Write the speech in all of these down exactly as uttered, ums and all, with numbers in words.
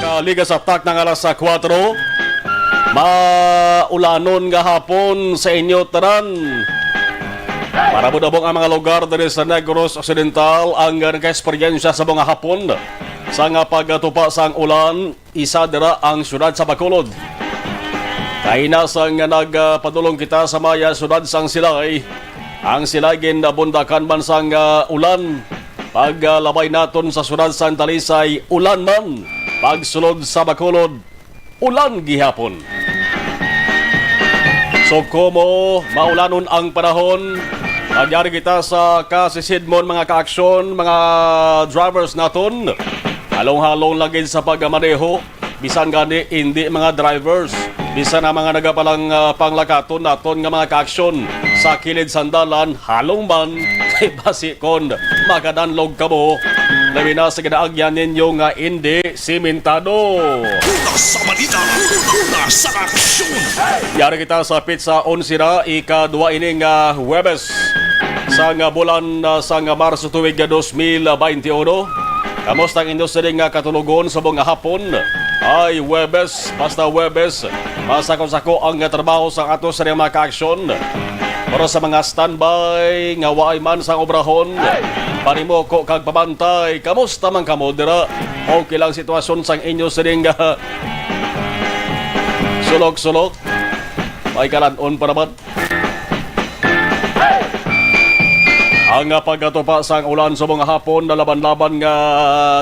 Kaliga sa takna nga alas kuwatro, maulanon nga hapon sa inyo tanan. Marabudabong ang mga lugar diri sa Negros Occidental ang nagka-eksperyensya sa mga hapon sa nga pagtupa sang ulan. Isa dira ang siyudad sa Bacolod. Kaina sang nagpadulong kita sa maya siyudad sang Silay, ang Silay ginabundakan man sang, ah, ulan. Paglabay naton sa siyudad sang Talisay, ulan man. Pagsulod sa Bacolod, ulan gihapon. So, komo maulanon ang panahon, nagyari kita sa kasisidmon, mga kaaksyon, mga drivers naton. Halong-halong lang gid sa pagmaneho, bisan gani indi mga drivers, bisan ang mga nagapalang, ah, panglakaton naton nga mga kaaksyon sa kilid sang dalan, halong man kay basi kon makadanlog kamo, labi na sa ginaagyan ninyo nga indi simentado. Una sa balita, una sa aksyon. Yari kita sa pitsa onse na, ikadua ini nga Huwebes sa nga bulan, ah, sa nga Marso tuig nga dos mil baynte uno. Kamusta ang inyo sining nga katulogon sa mga hapon? Ay, Huwebes, basta Huwebes, masako-sako ang trabaho sa ato sa mga kaaksyon. Pero sa mga standby nga waay man sang obrahon, panimuko kag pabantay. Kamusta man kamo dira? Okay lang sitwasyon sang inyo sining nga sulok-sulok? May kalan-on pa naman. Ang, ah, pagkatupa sang ulan sa mga hapon, nalaban-laban nga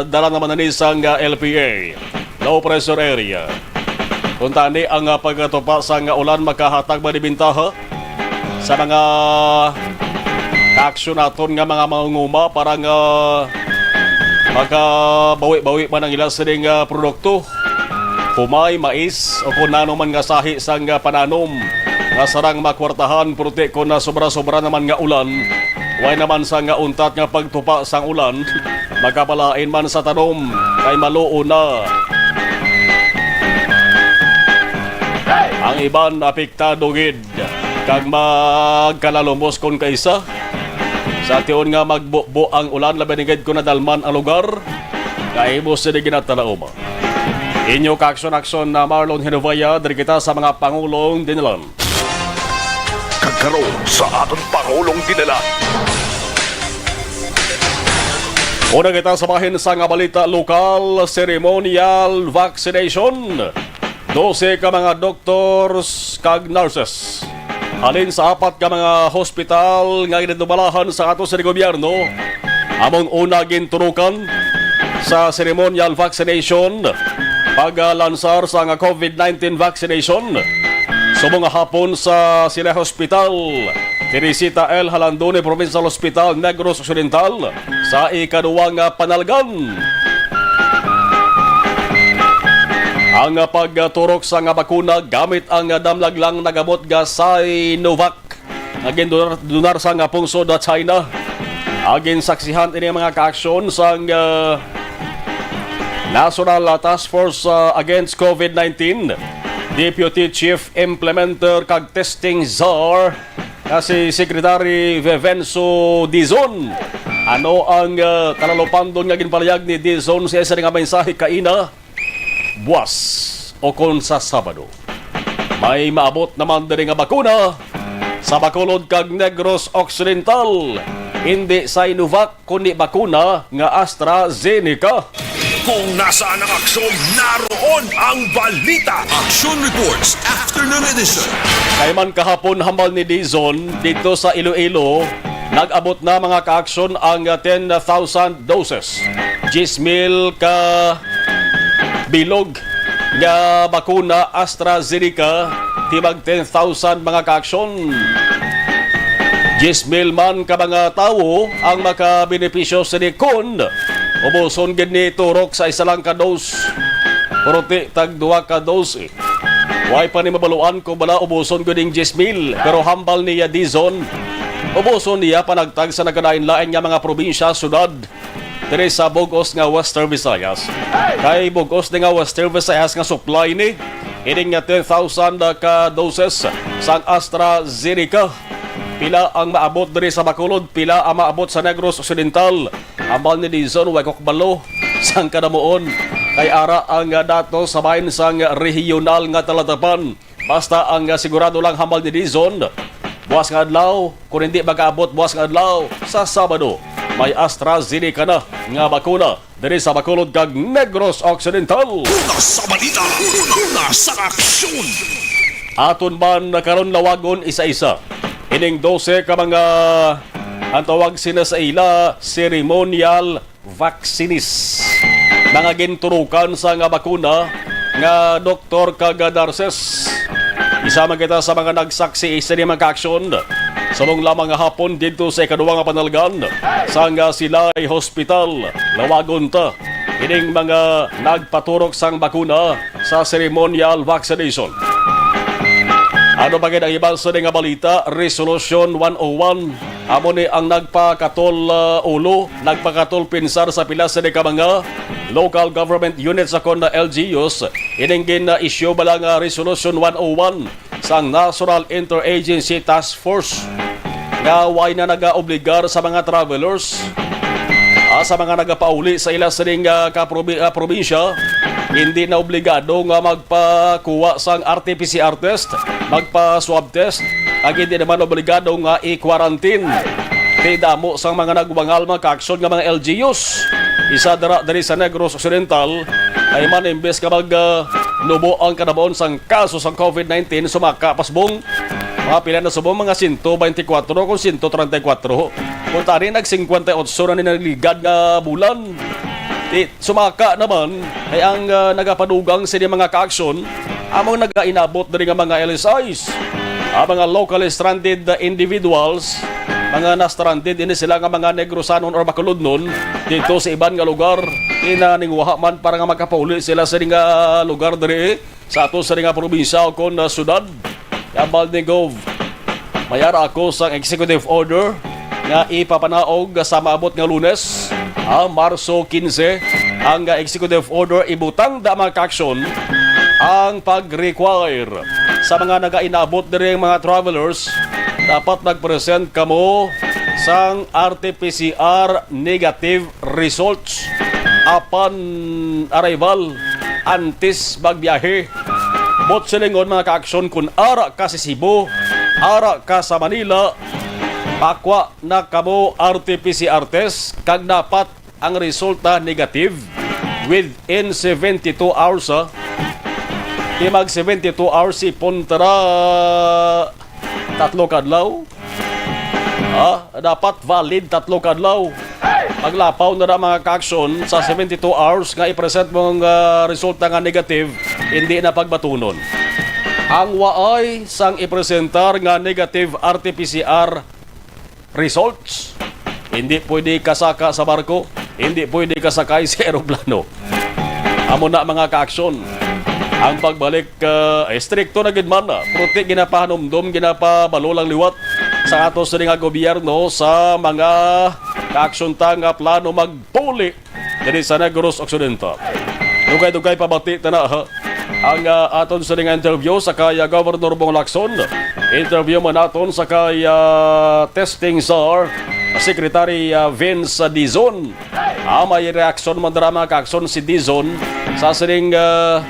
dala naman na ni sang, ah, L P A, low pressure area. Kung tani ang, ah, pagkatupa sang ulan makahatag ba ni bintaha sa mga kaaksyon naton nga mga mangunguma para nga makabawi-bawi man ang ila sining, ah, produkto? Humay, mais, o kon ano man nga sahi sang, ah, pananom nga sarang makwartahan, pero ti kon nasobra-sobra naman nga ulan, way naman sa nga untat nga pagtupa sang ulan, magkabalain man sa tanom kay maluo na. Ang iban apektado gid kag magkalalumos kon kaisa. Sa tion nga magbubo ang ulan, labi na gid kon nadalman ang lugar, kay imo sini ginatalauma. Inyo kaaksyon-aksyon na Marlon Hinovaya, diri kita sa mga pangulong dinalan. Kag karon sa aton pangulong dinalan. Una kita sa bahin sa nga balita lokal, ceremonial vaccination. Dose ka mga doctors kag nurses halin sa apat ka mga hospital nga ginadumalahan sa ato sa gobyerno among una ginturukan sa ceremonial vaccination, paglansar sa nga covid nineteen vaccination subong nga hapon sa sila hospital. Teresita L. Jalandone Provincial Hospital, Negros Occidental, sa ikaduwa nga panalgan. Ang pagturok sa nga bakuna gamit ang damlag lang nagamot nga Sinovac nga gindunar, dunar sa nga pungsod sa China. Ang ginsaksihan ini mga kaaksyon sang, ah, National Task Force, ah, Against covid nineteen, Deputy Chief Implementer kag Testing Czar nga si Secretary Vivenzo Dizon. Ano ang, ah, kalalupandon nga ginpalayag ni Dizon sa isa nga mensahe kaina? Buwas o kon sa Sabado, may maabot naman diri nga bakuna sa Bacolod kag Negros Occidental. Hindi Sinovac, kundi bakuna nga AstraZeneca. Kung nasaan ang aksyon, naroon ang balita. Action Reports, Afternoon Edition. Kay man kahapon, hambal ni Dizon, dito sa Iloilo, nag-abot na, mga kaaksyon, ang ten thousand doses. Diyes mil ka bilog nga bakuna AstraZeneca, tibag ten thousand, mga kaaksyon. Diyes mil man ka mga tawo ang makabenepisyo sini kon ubuson gid ni turok sa isa lang ka dose. Pero ti tag duha ka dose, eh. Way pa ni mabaluan kung bala ubuson gid ning diyes mil, pero hambal niya Dizon, ubuson niya panagtag sa nagkalain-lain nga mga probinsya, syudad diri sa bug-os nga Western Visayas. Kay bug-os ni nga Western Visayas nga supply ni ining nga ten thousand ka doses sang AstraZeneca. Pila ang maabot diri sa Bacolod? Pila ang maabot sa Negros Occidental? Hambal ni Dizon, way ko kabalo sang kadamuon. Kay ara ang, ah, datos sa bahin sang rehiyonal nga talatapan. Basta ang, ah, sigurado lang, hambal ni Dizon, buwas nga adlaw, kung hindi makaabot buwas nga adlaw, sa Sabado, may AstraZeneca na nga bakuna diri sa Bacolod kag Negros Occidental. Una sa balita, una sa aksyon. Aton man karon lawagon isa-isa ining dose ka mga, ang tawag sina sa ila, ceremonial vaccines, mga ginturukan sa nga bakuna nga doktor kag nurses. Isa man kita sa mga nagsaksi sa mga kaaksyon subong lamang nga hapon didto sa ikaduha nga panalgan sang, ah, Silay Hospital. Lawagon ta ining mga nagpaturok sang bakuna sa ceremonial vaccination. Ano pa gid ang iban sa nga balita? Resolution one oh one. Amo ni ang nagpakatol, ah, ulo, nagpakatol pinsar sa pila sini ka mga local government units, akon na L G Us, ining gin-issue bala nga Resolution one oh one sang National Interagency Task Force nga way na nagaobligar sa mga travelers, ah, sa mga nagapauli sa ila sining, ah, ka probi-, ah, probinsya, hindi na obligado nga magpakuha sang R T P C R test, magpa-swab test, kag hindi naman obligado nga i-quarantine. Kay damo sang mga nagwangal, mga kaaksyon, nga mga L G Us. Isa dira diri sa Negros Occidental, ay man imbes nga mag, ah, nubo ang kadabaon sang kaso sang COVID nineteen, sumaka pa subong mga pila na subong, mga sento beintikwatro kung sento treinta y cuatro. Kung tani, nag-singkwenta y otso na ni nagligad nga bulan. Di, sumaka naman ay ang, ah, nagapadugang sini mga kaaksyon, among nagainabot diri nga mga L S Is. Ang mga locally stranded individuals, mga na-stranded ini sila nga mga Negrosanon or Bacolodnon dito sa iban nga lugar, inaningwaha man para nga makapauli sila sa nga lugar diri sa ato sa nga probinsya o kon, ah, syudad. Hambal ni Gov, may ara ako sang executive order nga ipapanaog sa maabot nga Lunes, ah, Marso quince. Ang, ah, executive order ibutang da, mga kaaksyon, ang pag-require sa mga nagainabot diri, mga travelers, dapat nag-present kamo sang R T P C R negative results upon arrival, antes magbiyahe. Buot silingon, mga kaaksyon, kung ara ka sa Cebu, ara ka sa Manila, pakwa na kamo R T P C R test, kag dapat ang resulta negative within seventy-two hours, ha. Di mag seventy-two hours, ipon tara tatlo ka adlaw. Ah, dapat valid tatlo ka adlaw. Paglapaw na na, mga kaaksyon, sa seventy-two hours nga i-present mo ang, ah, resulta nga negative, hindi na pagbatunon. Ang waay sang ipresentar nga negative R T P C R results, hindi pwede kasaka sa barko, hindi pwede kasakay sa eroplano. Amo na, mga kaaksyon, ang pagbalik, ah, estrikto na gid man, ah, pero ti ginapahanumdom, ginapabalo lang liwat sa ato sini nga gobyerno sa mga kaaksyon ta nga plano magpuli diri sa Negros Occidental. Dugay-dugay pabati ta na, ha. Ang, ah, aton sini nga interview sa kay, ah, Governor Bong Lacson. Interview man naton sa kay, ah, testing czar, Secretary, ah, Vince Dizon. Ah, may reaksyon man dira, mga kaaksyon, si Dizon sa sining, ah,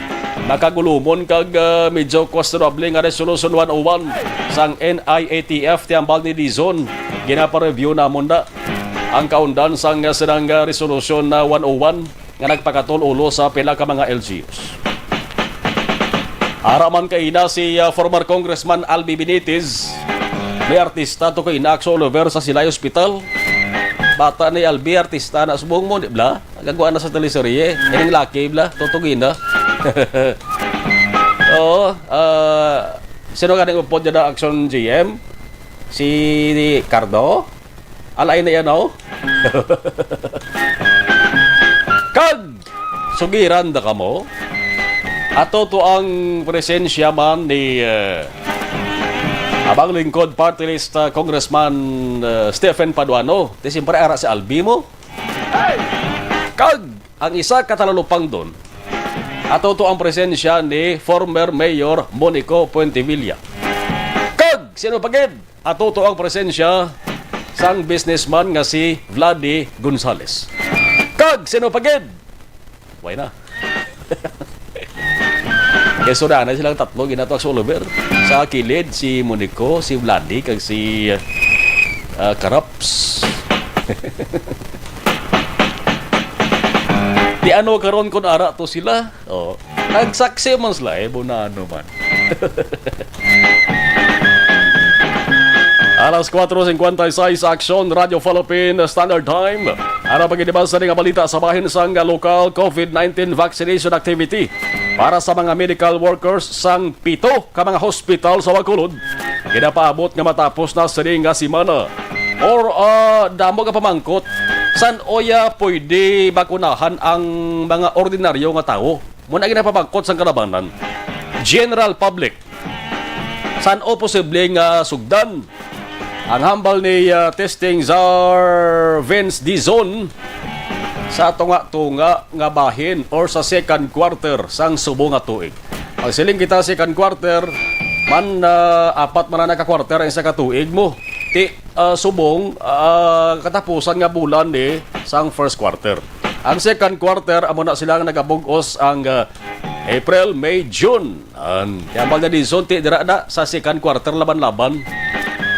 nakagulumon kag, ah, medyo questionable nga Resolution one oh one sang N I A T F, ti hambal ni Dizon. Ginapareview namon na ang kaundan sang sinang, ah, Resolution na one oh one nga nagpakatol ulo sa pila ka mga L G Us. Ara man kaina si, ah, former Congressman Albi Benitez. May artista to kaina, Axel Oliver, sa Silay Hospital. Bata ni Albi, artista na subong mo, di bla? Nagagwa na sa teleserye. Ining laki, bla? Tutugi na. Oo, ah, sino ka nang upod dyan na Action G M? Si Cardo? Alay na yan, oh. Kag sugiran da kamo, ato to ang presensya man ni, eh, abang lingkod party list, ah, Congressman, eh, Stephen Paduano. Di siyempre ara si Albi mo. Kag ang isa ka talalupangdon, ato to ang presensya ni former Mayor Monico Puentevilla. Kag sino pa gid? Ato to ang presensya sang businessman nga si Vladi Gonzales. Kag sino pa gid? Way na. Kay sudana silang tatlo, ginato si Oliver. Sa kilid, si Monico, si Vladi, kag si, ah, Karaps. Di ano karon kun ara to sila? Oh. Nagsaksi man sila, eh, bunano man. Alas kuwatro singkwenta y seis, Aksyon, Radyo Philippine Standard Time. Ano pa gid ba sa nga balita sa bahin sang lokal COVID nineteen vaccination activity para sa mga medical workers sang pito ka mga hospital sa Bacolod? Ginapaabot nga matapos na sini nga semana. Or, ah, damo nga pamangkot, san-o ya pwede bakunahan ang mga ordinaryo nga tawo? Muna ginapamangkot sang kalabanan. General public. San-o posible nga sugdan ang hambal ni, ah, Testing Czar Vince Dizon sa tunga-tunga nga bahin or sa second quarter sang subong nga tuig? Ang siling kita second quarter, man, ah, apat man na ka quarter ang isa ka tuig mo. Ti, ah, subong, ah, katapusan nga bulan ni sang first quarter. Ang second quarter, amo na sila nga nagabug-os ang, ah, April, May, June. An, kaya hambal ni Dizon, ti dira na sa second quarter laban-laban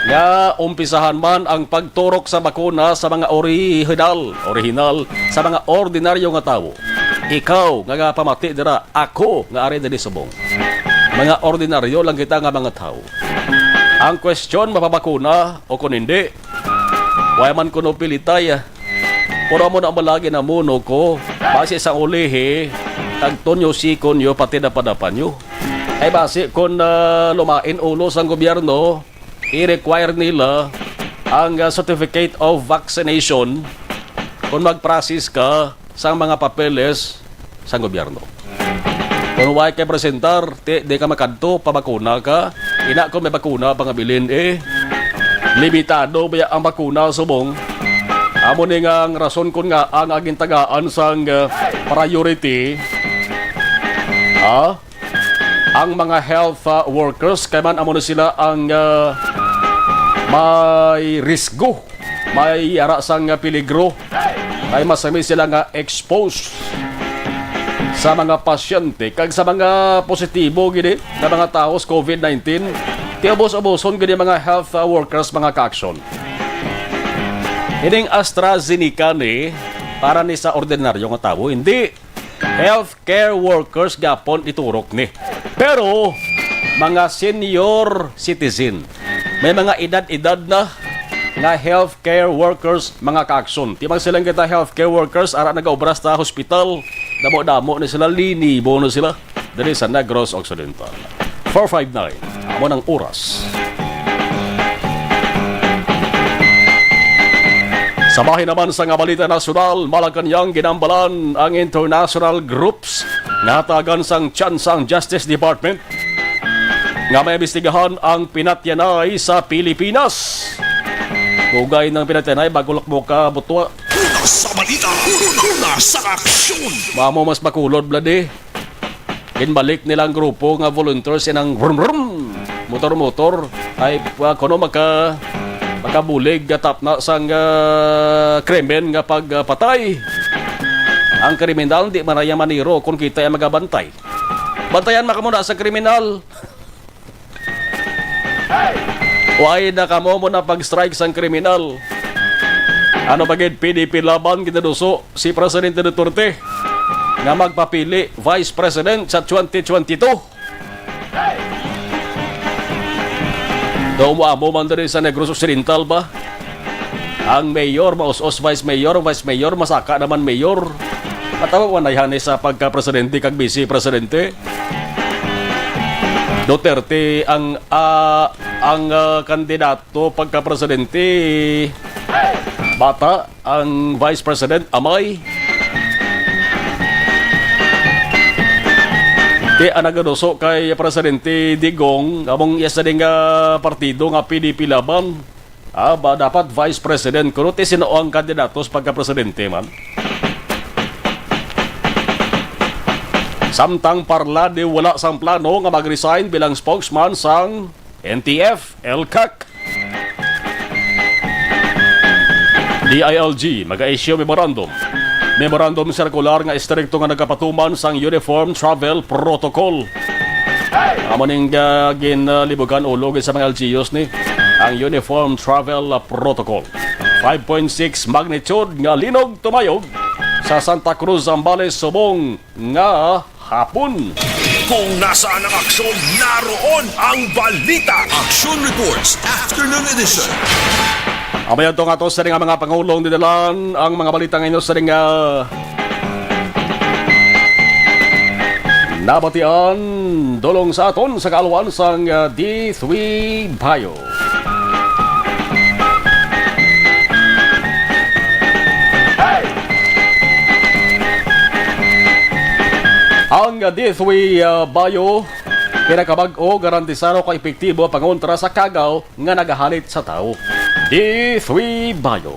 nga umpisahan man ang pagturok sa bakuna sa mga orihinal, orihinal, sa mga ordinaryo nga tawo. Ikaw nga gapamati dira, ako nga ari diri subong. Mga ordinaryo lang kita nga mga tawo. Ang kwestiyon, mapabakuna o kung hindi, wala man kuno pilitay. Pero amo na ang balagi na muno ko. Base sa ulihi, tag tunyo, sikon nyo, pati dapat-dapat nyo. Ay base kung, ah, lumain ulo sang gobyerno, i-require nila ang, ah, certificate of vaccination kung mag-process ka sa mga papeles sang gobyerno. Kung wala kay presentar, ti, di ka makadto, pabakuna ka. Ina, kung may bakuna, pangabilin, eh, limitado baya ang bakuna subong. Amo ni nga ang rason kun nga ang agintagaan sang, ah, priority, ah, ang mga health, ah, workers, kay man amo na sila ang, ah, may risgo, may ara sang, ah, peligro, kay masami sila nga exposed sa mga pasyente kag sa mga positibo gid nga mga tawo sa COVID nineteen. Ti ubos-uboson gid ang mga health, ah, workers, mga ka-aksyon. Ining AstraZeneca ni para ni sa ordinaryo nga tawo, hindi. Healthcare workers gapon iturok ni. Pero mga senior citizen, may mga edad-edad na nga healthcare workers, mga ka-aksyon. Ti magsiling kita healthcare workers, ara nagaobra sa hospital, damo-damo ni sila, linibo na sila diri sa Negros Occidental. Four five nine, amo nang oras. Sa bahin naman sa nga balita nasyonal, Malacañang ginambalan ang international groups nga hatagan sang tsansa ang Justice Department nga maimbestigahan ang pinatyanay sa Pilipinas. Dugay nang pinatyanay, bago lang mo ka butwa. Una sa balita, una, una sa aksyon. Mamo mas makulod, bladi. Ginbalik nila ang grupo nga volunteers inang vrum vrum, motor-motor, ay, ah, kuno maka-, makabulig nga tapna sang, ah, krimen nga pagpatay. Ang kriminal, di man raya maniro kung kita ay magabantay. Bantayan man kamo na sa kriminal. Why na kamo mo na pag-strike sang kriminal? Ano pa gid, P D P Laban ginaduso si Presidente Duterte nga magpapili Vice President sa twenty twenty-two? Daw mo amo man diri sa Negros Occidental ba? Ang mayor, maus-os vice mayor, vice mayor, masaka naman mayor. Matawa man ay hani sa pagka-presidente kag vice presidente. Duterte ang, ah, ang, ah, kandidato pagka-presidente. Bata ang vice president, amay. Ti ang nagaduso kay Presidente Digong, among iya sa ding, ah, partido nga P D P Laban. Ah, ba, dapat vice president kuno ti sino ang kandidato sa pagka-presidente man. Samtang Parlade wala sang plano nga mag-resign bilang spokesman sang N T F, ELCAC. D I L G, mag-issue memorandum. Memorandum circular nga estrikto nga nagapatuman sang Uniform Travel Protocol. Amo ning, ah, ginlibugan ulo gid sa mga L G Us ni ang Uniform Travel Protocol. Five point six magnitude nga linog tumayog sa Santa Cruz, Zambales, subong nga hapon. Kung nasaan ang aksyon, naroon ang balita. Action Reports, Afternoon Edition. Amay adto nga to sa nga mga pangulong didalan ang mga balita nga inyo sa nga nabatian dulong sa aton sa kaaluan sang, ah, D three Bio. Ang D three, ah, Bio, pinakabag-o, garantisado ka epektibo pangontra sa kagaw nga nagahalit sa tawo. D three Bio.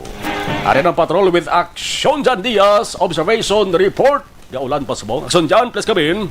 Ari ang patrol with Action Jan Diaz. Observation report. Gaulan pa subong. Action Jan, please come in.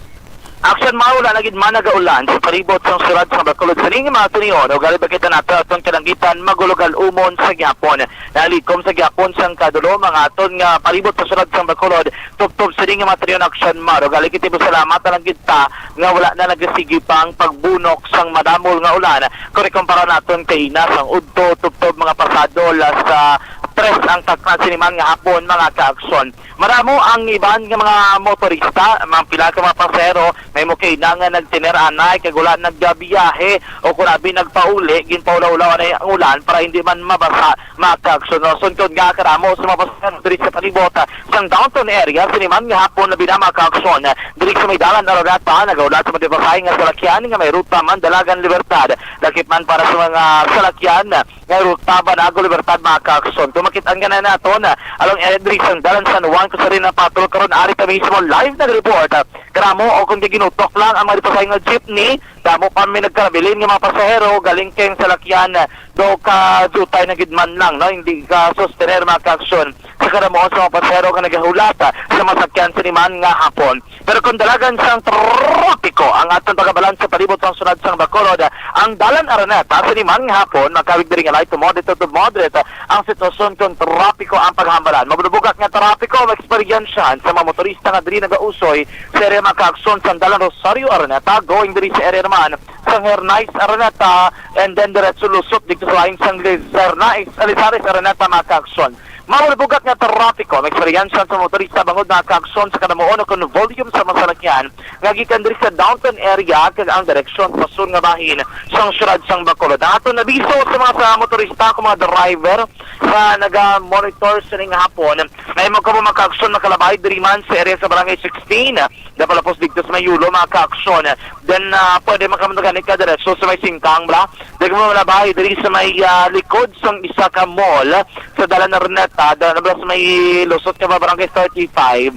Action, maulan na gid man nagaulan sa palibot sang syudad sang Bacolod sining mga tunion. Ugali ba kita nato atong kalangitan magulugal umon sa gihapon. Nalikom sa gihapon sang kadulo mga aton nga palibot sa syudad sang Bacolod. Tubtob sining mga tunion, Action Mar. Ugali kita salamat na lang kita nga wala na nagasigi pa ang pagbunok sang madamol nga ulan. Kung ikumpara naton kay ina sang udto, tubtob mga pasado alas, ah, tres ang takna siniman nga hapon, mga ka-aksyon. Madamo ang iban nga mga motorista, mga pila ka mga pasahero, may mo kay na nga nagtener anay kag wala nagbiyahe o kung abi nagpauli, ginpaulaw-ulaw anay ang ulan para hindi man mabasa, mga ka-aksyon. No, sungkod nga karamo sa mga pasahero diri sa palibot, ah, sang downtown area, siniman nga hapon na binama, mga ka-aksyon, diri sa may dalan Araneta, nagaulat sa mga pasahe nga salakyan nga may ruta man Dalagan Libertad, lakip man para sa mga salakyan nga ruta Banago Libertad, mga ka-aksyon. Kung makit-an nga na naton, ah, along area diri sang Dalan San Juan, kung sa rin ang patol karon, ari ta mismo live nag-report. Ah, karamo o kung giginutok lang ang mga pasahe nga jeepney, damo pa may nagkarabilin nga mga pasahero galing kay ang salakyan, ah, do ka jutay na gid man lang, no? Hindi ka sustener, mga ka-aksyon, sa karamuon sa mga pasahero nga nagahulat, ah, sa masakyan siniman nga hapon. Pero kung dalagan sang trapiko ang aton pagabalan sa palibot sang syudad sang Bacolod, ang Dalan Araneta, siniman nga hapon, makawig diri nga light to moderate to moderate ang sitwasyon kung trapiko ang paghambalan. Mabubugat nga trapiko ang eksperyensyahan sa mga motorista nga diri nagausoy sa area, mga ka-aksyon, sang Dalan Rosario Araneta, going diri sa area naman sang Hernice Araneta, and then diretso lusot dito sa lain sang Liz-, Hernice, Lizares Araneta, mga ka-aksyon. Mabubugat nga trapiko ang eksperyensya sa motorista bangod, mga ka-aksyon, sa kanamuon o kon volume sa masalakyan nga gikan diri sa downtown area kag ang direksyon sa sur nga bahin sang syudad sang Bacolod. Ang aton abiso sa mga sa motorista kag mga driver sa naga-monitor sining hapon, may mo kamo, mga ka-aksyon, makalabay diri man sa area sa Barangay sixteen, napalapos dito sa may Yulo, mga ka-aksyon. Then, ah, pwede man kamo gani ka diretso sa may Singkang, bla. Di mo malabay diri sa may, ah, likod sang isa ka mall sa Dalan Araneta, da-, na sa may lusot ka ba, Barangay thirty-five.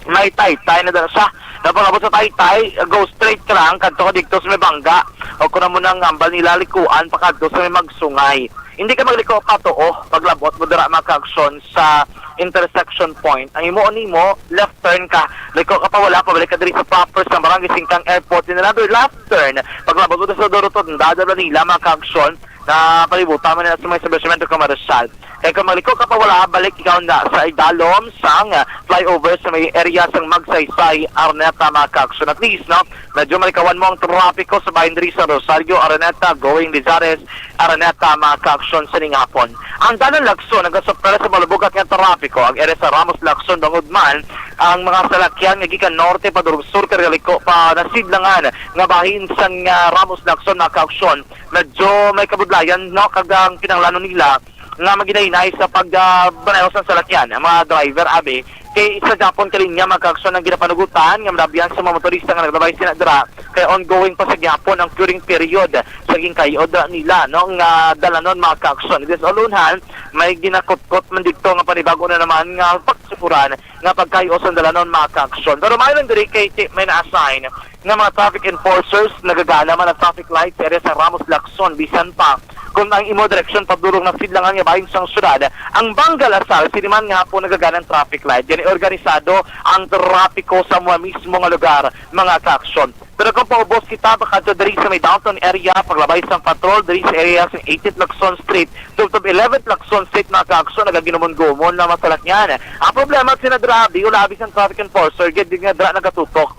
May taytay na dala siya. Napangabot sa taytay, go straight ka lang, kadto ka dito sa may bangga. O kung amo nang ambal nila, likuan pa kadto sa may magsungay. Hindi ka magliko pa tuo. Paglabot mo dira, mga ka-aksyon, sa intersection point, ang imo nimo, left turn ka. Liko ka pa wala, pabalik ka diri sa proper sa Barangay Singkang Airport. In another left turn, paglabot mo sa Doroton, dada nila, mga ka-aksyon, na palibutan mo na sa mga establishmento komersyal. Kaya kung magliko ka pa wala, balik ikaw na sa idalom sang, ah, flyover sa may area sang Magsaysay, Araneta, mga ka-aksyon. At least, no, medyo malikawan mo ang trapiko sa bahin diri sa Rosario, Araneta, going Lizares, Araneta, mga ka-aksyon, sining hapon. Ang dalan Lacson nagasupera sa malubugat nga trapiko. Ang area sa Ramos Lacson, bangod man ang mga salakyan nga gikan norte padulong sur, kagaliko pa nasidlangan nga bahin sang, ah, Ramos Lacson, mga ka-aksyon. Medyo may kabudlayan, no, kag ang kinahanglanon nila nga maghinay-hinay sa pag, ah, maneho sang salakyan ang mga driver, abi kay isa gapon ka linya, mga ka-aksyon, ang ginapanugutan nga manabiyan sa mga motorista nga naglabay sina dira kay ongoing pa sa gihapon ang curing period sa ginkayod nila, no, nga dalanon, mga ka-aksyon. It is all on hand, may ginakutkot man dito nga panibago na naman nga pagsukuran nga pagkayo sa dalanon, mga ka-aksyon. Pero may lang diri kay ti-, may na-assign nga mga traffic enforcers, nagagana man ang traffic light sa area sa Ramos Lacson, bisan pa kung ang imo direksyon padulong na sidlangan nga bahin sang syudad, ang Banggal Asal, siniman nga hapon nagagana ang traffic light. Gani organisado ang trapiko sa mga mismo nga lugar, mga ka-aksyon. Pero kung paubos kita, pakadto diri sa may downtown area, paglabay sang patrol, diri sa area sa eighteen Lacson Street, tubtob eleven Lacson Street, mga kaaksyon, nagaginumon-gumon na masalakyan. Ang problema, sina dira, abi, wala abi sang traffic enforcer, gid nga dira nagatutok.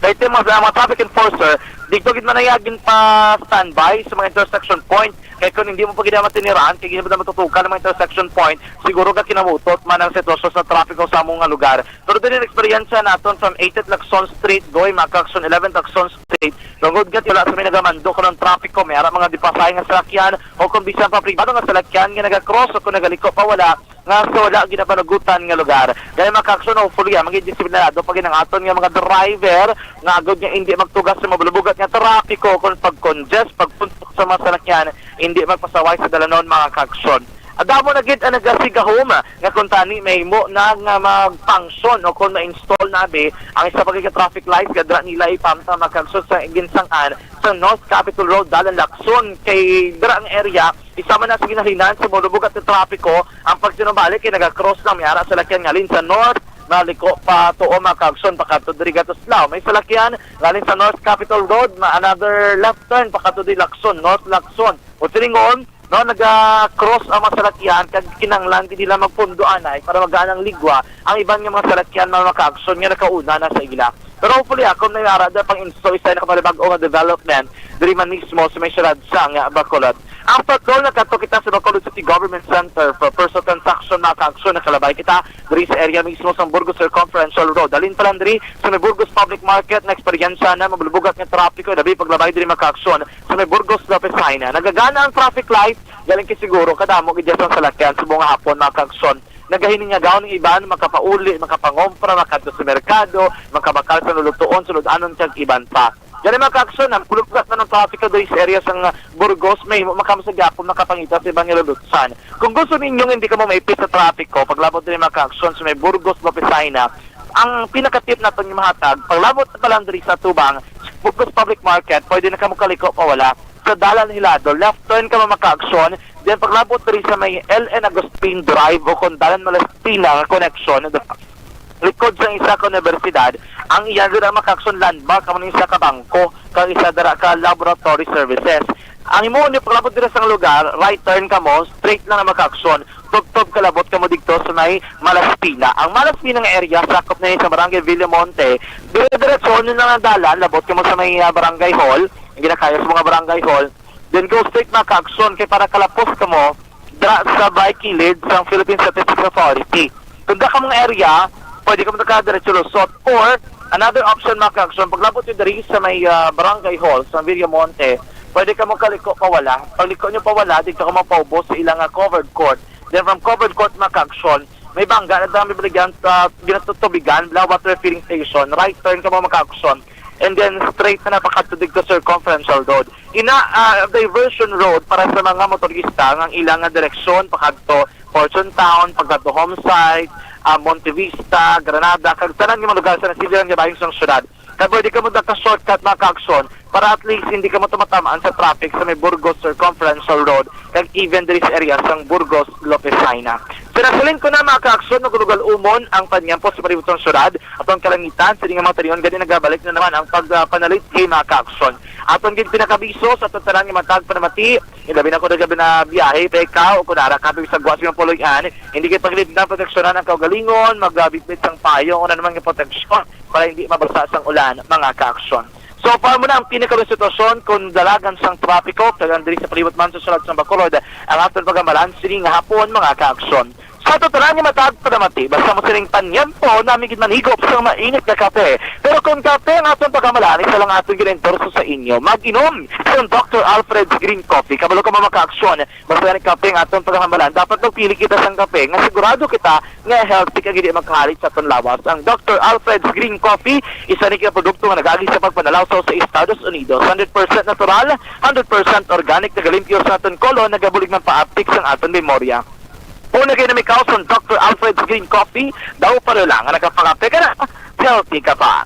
Kay ti mga, mga traffic enforcer, dito gid man ay agin pa standby sa mga intersection point. Kay kung hindi mo pa gid matiniran, kay hindi mo na matutukan ang mga intersection point, siguro ka kinamutot man ang sitwasyon sa traffic sa among nga lugar. Pero din ang eksperyensya naton from eighteen Lacson Street, going, mga kaaksyon, eleven Lacson Street. Tungod nga wala sa may nagamando ko ng trafiko, may ara mga dipasahe nga salakyan o kung bisan pa pribado nga salakyan nga nagakross o kung nagaliko pa wala nga sa wala ginapanugutan nga lugar. Gaya, mga kaaksyon, hopefully, ah, maging disiplinado pa gid ang aton nga mga driver nga agod nga hindi magtugas sa mabulubugat nga trapiko kung pag-congest, pagpuntok sa mga salakyan, hindi magpasaway sa dalanon, mga kaaksyon. Adamo na gid ang nagasigahom nga kung tani mahimo na nga mag-function o kung ma-install na abi ang isa pa gid ka traffic light nga dira nila ipamta, mga kaaksyon, sa ginsang-an sa North Capitol Road, dalan Lacson. Kay dira ang area, isa man na sa ginhalinan sa mabulubugat nga trapiko ang pagsinumbalik kay naga-cross lang may ara salakyan ngalin sa North, maliko pa tuo, mga kaaksyon, pakadto diri Gatuslao. May salakyan ngalin sa North Capitol Road, ma another left turn pakadto diri Lacson, North Lacson. O silingon, no, naga-cross ang mga salakyan kag kinahanglan gid nila magpundo anay para magaan ang ligwa ang iban nga mga salakyan, mga kaaksyon, nga nakauna na sa ila. Pero hopefully, ah, kung may ara da pang install, isa na ka panibag-o nga development diri man mismo sa may siyudad sang Bacolod. Ang patrol, nagkadto kita sa Bacolod City Government Center for personal transaction, mga kaaksyon, nakalabay kita diri sa area mismo sa Burgos Circumferential Road. Halin pa lang diri sa may Burgos Public Market, na eksperyensya na mabulubugat nga trapiko, labi paglabay diri, mga kaaksyon, sa may Burgos Lopez Jaena. Nagagana ang traffic light, galing kay siguro kadamo gid ang salakyan subong nga hapon, mga kaaksyon. Nagahiningaw ang iban, makapauli, makapangompra, makadto sa merkado, makabakal sa lulutuon, sulod-anon, kag iban pa. Gani, mga kaaksyon, ang pulugat na ng traffic diri sa area sang, ah, Burgos, may makamasagapon makapangita sa ibang nilulutsan. Kung gusto ninyong hindi kamo maipit sa trapiko, paglabot diri, mga kaaksyon, sa may Burgos, Lopez Jaena, ang pinakatip naton nga mahatag, paglabot pa lang diri sa tubang Burgos Public Market, pwede na kamo kaliko pa wala sa dalan Hilado. Left turn kamo, mga kaaksyon, then paglabot diri sa may L N Agustin Drive o kung dalan Malaspina nga connection, likod sa isa ka universidad, ang iya gid ang, mga kaaksyon, landmark amo ni isa ka bangko kag isa dira ka laboratory services. Ang imo ni paglabot dira sa lugar, right turn kamo, straight lang na, mga kaaksyon, tubtob kalabot kamo didto sa may Malaspina. Ang Malaspina nga area sakop na ni sa Barangay Villamonte. Dire-diretso nyo lang ang dalan, labot kamo sa may, ah, barangay hall, ang ginakaya sa mga barangay hall. Then go straight, mga kaaksyon, kay para kalapos kamo dira sa may kilid sang Philippine Statistics Authority. Kung da ka mga area, pwede kamo nakadiretso lusot. Or, another option, mga kaaksyon, paglabot nyo diri sa may, ah, barangay hall sa Villamonte, pwede kamo kaliko pa wala. Pagliko nyo pa wala, dito kamo paubos sa ilang, ah, covered court. Then from covered court, mga kaaksyon, may bangga na dami biligyan, ah, ginatutubigan, Blau Water Refilling Station. Right turn kamo, mga kaaksyon. And then straight na napakadto dito Circumferential Road. Ina, ah, diversion road para sa mga motorista nga ang ilang nga direksyon pakadto Fortune Town, pakadto Homesite, ah, Monte Vista, Granada, kag tanan nga mga lugar sa nasiliran nga bahin sang syudad. Kag pwede kamo naka-shortcut, mga kaaksyon, para at least hindi kamo tumatamaan sa traffic sa may Burgos Circumferential Road kag even diri sa area sang Burgos, Lopez Jaena. Sa nasulin ko na, mga kaaksyon, magunugal umon ang panyampo sa palibot sang syudad. Aton kalangitan, sini nga mga talion, gani nagabalik na naman ang pagpanalit kay, mga kaaksyon. Aton gid pinakabiso sa aton tanan nga matag panamati, ilabi na ko nagabi na biyahe pa ikaw o kung ara ka sa gwa sa imong puloy-an, hindi kay pagilid na proteksyonan ang kaugalingon, magbitbit sang payong o na naman nga proteksyon para hindi mabasa sang ulan, mga kaaksyon. So far mo na ang pinakalang sitwasyon kung dalagan sang trapiko, kag ang diri sa palibot man sa syudad sang Bacolod, ang aton pagamalan sini nga hapon, mga kaaksyon. Sa aton tanan nga matag panamati, basta mo sining panyampo, nami gid manhigop sang mainit nga kape. Pero kung kape ang aton pagamalan, isa lang aton ginaendorso sa inyo. Mag-inom sa Doctor Alfred's Green Coffee. Kabalo ka, mga kaaksyon, basta yan ang kape ang aton pagamalan, dapat magpili kita sang kape nga sigurado kita nga healthy kag hindi makahalit sa aton lawas. Ang Doctor Alfred's Green Coffee, isa ni ka produkto nga nagagi sa pagpanalawsaw sa Estados Unidos. Hundred percent natural, hundred percent organic, nagalimpyo sa aton kolon, nagabulig man paaptik sang aton memorya. Una kay namikaw sa Doctor Alfred's Green Coffee, daw pareho lang nga nakapangape ka na, healthy ka pa.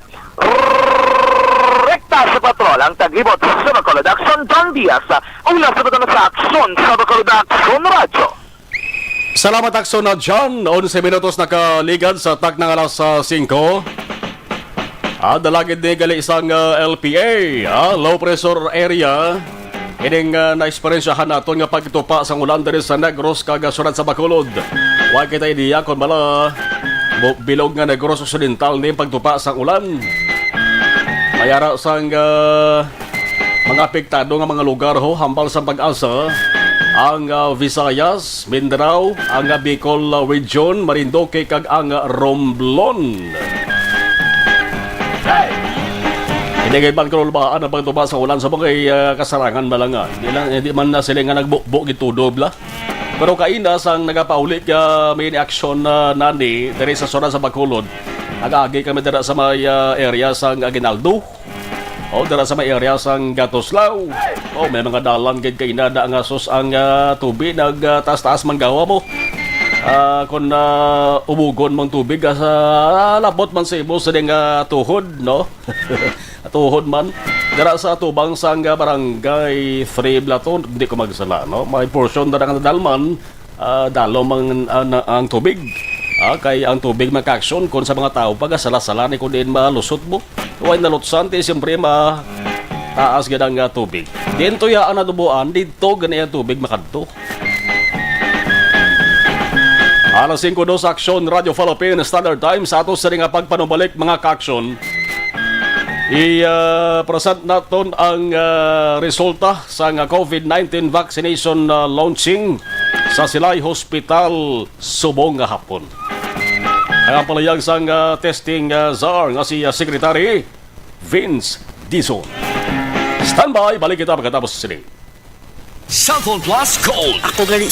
Rekta sa patrol ang taglibot sa Bacolod Aksyon, Don Diaz. Una sa butang sa Aksyon sa Bacolod Aksyon Radyo. Salamat, Aksyon na John. Onse minutos nakaligad sa takna nga alas, ah, singko. Ah, dalagid ni gali sang, ah, L P A, ah, low pressure area. Ining, ah, naeksperyensyahan naton nga pagtupa sang ulan diri sa Negros kag, ah, Siyudad sa Bacolod. Wa kita idea kon bala bu-, bilog nga Negros Occidental ni pagtupa sang ulan. May ara sang, ah, mga apektado nga mga lugar ho, hambal sang PAGASA, ang, ah, Visayas, Mindanao, ang, ah, Bicol, ah, Region, Marinduque, kag ang, ah, Romblon. Hindi gid man ko lubaan ang pagtupa sa ulan sa mga, ah, kasarangan, malanga. Hindi lang, hindi man na sila nga nagbubo gitudob la. Pero kaina sang nagapauli ka mini action na nani diri sa Siyudad sa Bacolod, nag-agi kami dira sa may, ah, area sang Aguinaldo. O, dira sa may area sang Gatoslaw. O, may mga dalan gid kaina da nga sus ang, ah, tubig nag, ah, taas-taas man gawa mo. Ah, kung, ah, ubugon mong tubig, ah, sa, ah, labot man sa imo sa ding, ah, tuhod, no? Tuhod man. Dira sa tubang sang, ah, barangay three Blaton, hindi ko magsala, no? May portion na nga nadalman, ah, dalom ang, ah, na, ang tubig. Ah, kay ang tubig makaaksyon kung sa mga tao pagasala-sala ni kung diin malusot mo. Way nalutsan, ti siyempre ma-, taas gid ang, ah, tubig. Diin to ya ang nadubuan, didto gani ang tubig makadto. Alas singko dos, Aksyon, Radyo Philippine Standard Time. Sa ato sa nga pagpanumbalik, mga kaaksyon, i, ah, present naton ang, ah, resulta sa nga COVID nineteen vaccination, ah, launching sa Silay Hospital subong nga hapon. Ang palihog sang, ah, testing, ah, czar nga si, ah, Secretary Vince Dizon. Standby, balik kita pagkatapos sini. Cellphone Plus Gold. Ako gali.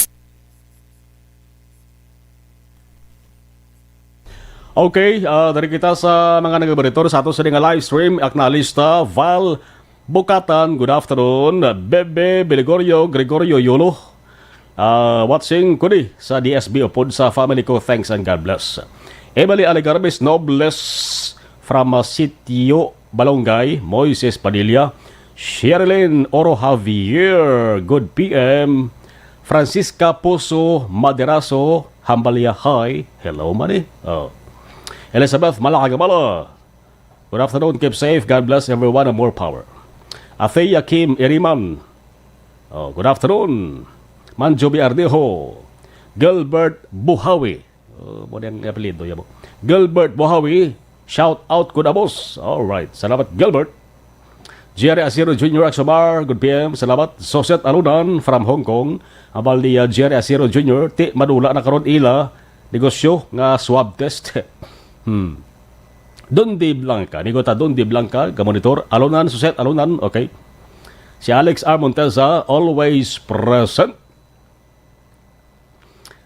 Okay, ah, dari kita sa mga nagabaritor sa ato sa nga live stream. Aknalista, Val Bukatan, good afternoon. Bebe Beligorio, Gregorio Yolo, ah, watching kudi sa D S B upod sa family ko. Thanks and God bless. Emily Alegarbes Nobles from, ah, Sitio Balongay, Moises Padilla, Sherilyn Oro Javier, good P M, Francisca Poso Maderaso, Hambalia High, hello, mani. Oh. Elizabeth Malacagamala, good afternoon, keep safe, God bless everyone, and more power. Athea Kim Iriman, oh, good afternoon. Manjobi Ardejo, Gilbert Buhawi, oh, mo niyang apelyido, yabo. Gilbert Buhawi, shout out ko na, boss. All right. Salamat, Gilbert. Jerry Asiro Junior Axomar, good P M. Salamat. Soset Alunan from Hong Kong. Abal ni, uh, Jerry Asiro Junior, ti madula na karon ila negosyo nga swab test. Hmm. Don De Blanca, nigo ta Don De Blanca, ga-monitor. Alunan, Soset Alunan, okay. Si Alex R. Monteza, always present.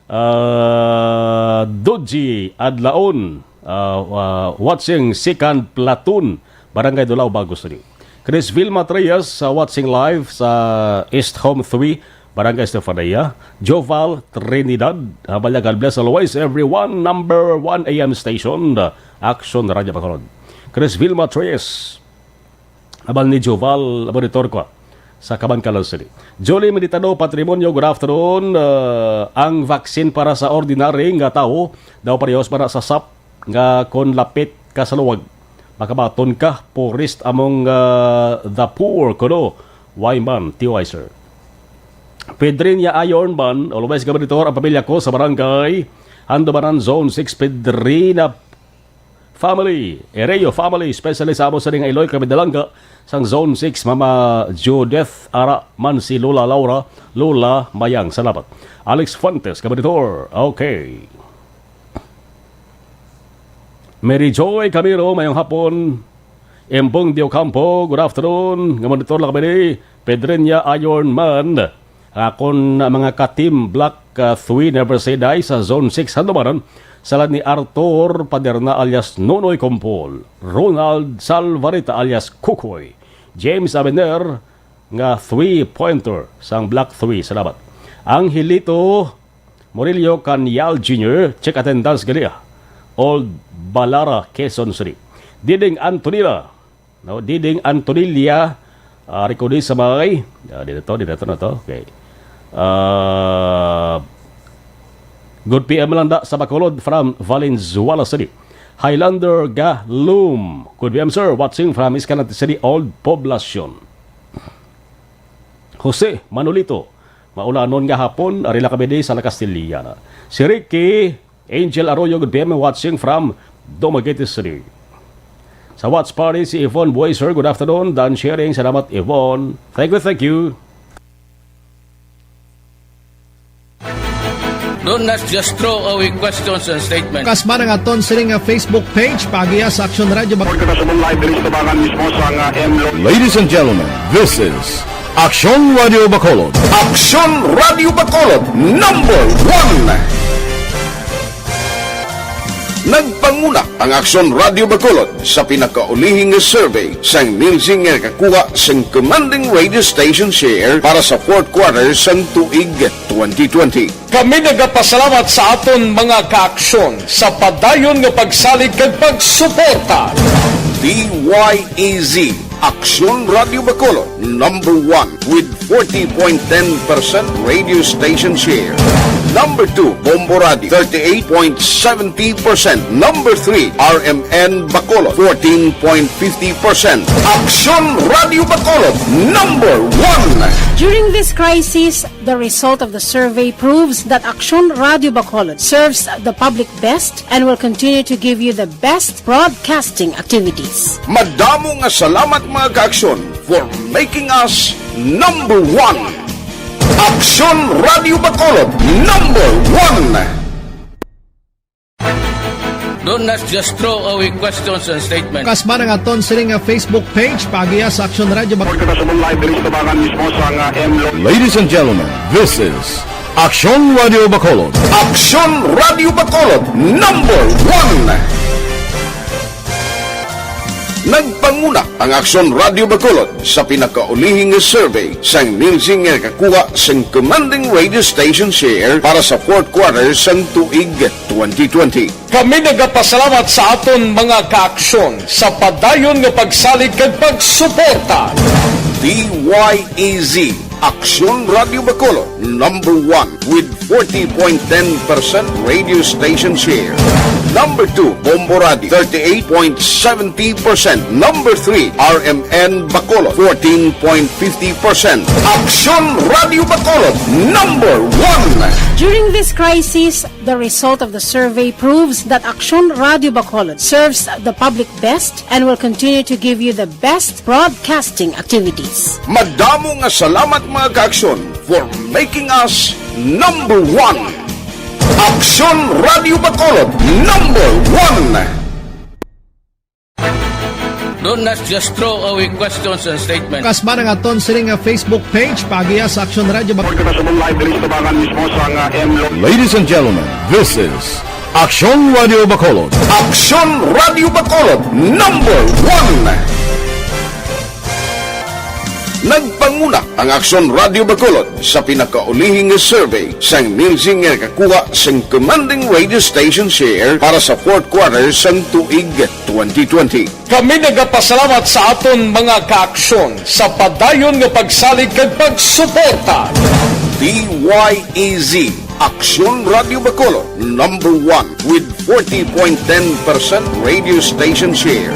Ah, Dodgy Adlaon, ah, ah, watching second platoon, Barangay Dulao, Bago City. Chris Vilma Reyes, ah, watching live sa East Home three, Barangay Estefania. Joval Trinidad, ah, Balya, God bless always, everyone. Number one A M station, ah, Action Radio Bacolod. Chris Vilma Reyes, abal ni Joval, monitor ko sa Kabankalan City. Jolie Militano Patrimonio, good afternoon. Uh, ang vaccine para sa ordinary nga tawo daw parehos man sa sap nga kon lapit ka sa luwag, makabaton ka, poorest among, uh, the poor, kuno. Why man, T Y, sir? Pedrinia Iron Man, always ka monitor ang pamilya ko sa barangay Handumanan, Zone six, Pedrina family, Ereo family, especially sa amo sa nga Iloy, kami dalangga sang Zone six, Mama Judith, ara man si Lola Laura, Lola Mayang, salamat. Alex Fuentes, kabaditor, okay. Mary Joy Camilo, mayong hapon. Embong Diocampo, good afternoon. Nga monitor lang kami ni Pedrinia Iron Man. Akon mga ka-team Black, uh, three, never say die sa Zone six Handumanan, sala ni Arthur Paderna alias Nonoy Compol, Ronald Salvarita alias Kukoy, James Abner nga three-pointer sang Black three. Salamat. Angelito Murillo Canyal Junior, check attendance gali, ah. Old Balara, Quezon City. Diding Antonila, no? Diding Antonilla, ah, record sa may, ah, dito, dito na to. Okay. Ah, good P M lang da sa Bacolod from Valenzuela City. Highlander Galum. Good P M, sir. Watching from Escalante City, Old Poblacion. Jose Manolito, maulanon nga hapon, ari lang kami di sa La Castellana. Si Ricky Angel Arroyo, good P M, watching from Dumaguete City. Sa watch party, si Yvonne Buey, sir, good afternoon. Dan sharing, salamat, Yvonne. Thank you, thank you. Don't, let's just throw away questions and statements. Kasman ang aton sining nga Facebook page, paagiha sa Aksyon Radio Bacolod. Report ka sa live diri sa tubangan mismo sa nga M Lo- Ladies and gentlemen, this is Aksyon Radio Bacolod. Aksyon Radio Bacolod, number one. Nagpanguna ang Aksyon Radio Bacolod sa pinakaulihi nga survey sang Nielsen nga nakakuha sang commanding radio station share para sa fourth quarter sang tuig twenty twenty. Kami nagapasalamat sa aton mga kaaksyon sa padayon nga pagsalig kag pagsuporta. D Y E Z, Aksyon Radio Bacolod, number one with forty point ten percent radio station share. Number two, Bombo Radio, thirty-eight point seventy percent. Number three, R M N Bacolod, fourteen point fifty percent. Aksyon Radio Bacolod, number one. During this crisis, the result of the survey proves that Aksyon Radio Bacolod serves the public best and will continue to give you the best broadcasting activities. Madamo nga salamat, mga kaaksyon, for making us number one. Aksyon Radio Bacolod, number one. Don't, let's just throw away questions and statements. Kasman ang aton sining nga Facebook page, paagiha sa Aksyon Radio Bacolod. Report ka sa live diri sa tubangan mismo sa nga M Lo- Ladies and gentlemen, this is Aksyon Radio Bacolod. Aksyon Radio Bacolod, number one. Nagpanguna ang Aksyon Radio Bacolod sa pinakaulihi nga survey sang Nielsen nga nakakuha sang commanding radio station share para sa fourth quarter sang tuig twenty twenty. Kami nagapasalamat sa aton mga kaaksyon sa padayon nga pagsalig kag pagsuporta. D Y E Z, Aksyon Radio Bacolod, number one with forty point ten percent radio station share. Number two, Bombo Radio, thirty-eight point seventy percent. Number three, R M N Bacolod, fourteen point fifty percent. Aksyon Radio Bacolod, number one. During this crisis, the result of the survey proves that Aksyon Radio Bacolod serves the public best and will continue to give you the best broadcasting activities. Madamo nga salamat, mga kaaksyon, for making us number one. Aksyon Radio Bacolod, number one. Don't, let's just throw away questions and statements. Kasman ang aton sining nga Facebook page, paagiha sa Aksyon Radio Bacolod. Report ka sa live diri sa tubangan mismo sa nga M Lo- Ladies and gentlemen, this is Aksyon Radio Bacolod. Aksyon Radio Bacolod, number one. Nagpanguna ang Aksyon Radio Bacolod sa pinakaulihi nga survey sang Nielsen nga nakakuha sang commanding radio station share para sa fourth quarter sang tuig twenty twenty. Kami nagapasalamat sa aton mga kaaksyon sa padayon nga pagsalig kag pagsuporta. D Y E Z, Aksyon Radio Bacolod, number one with forty point ten percent radio station share.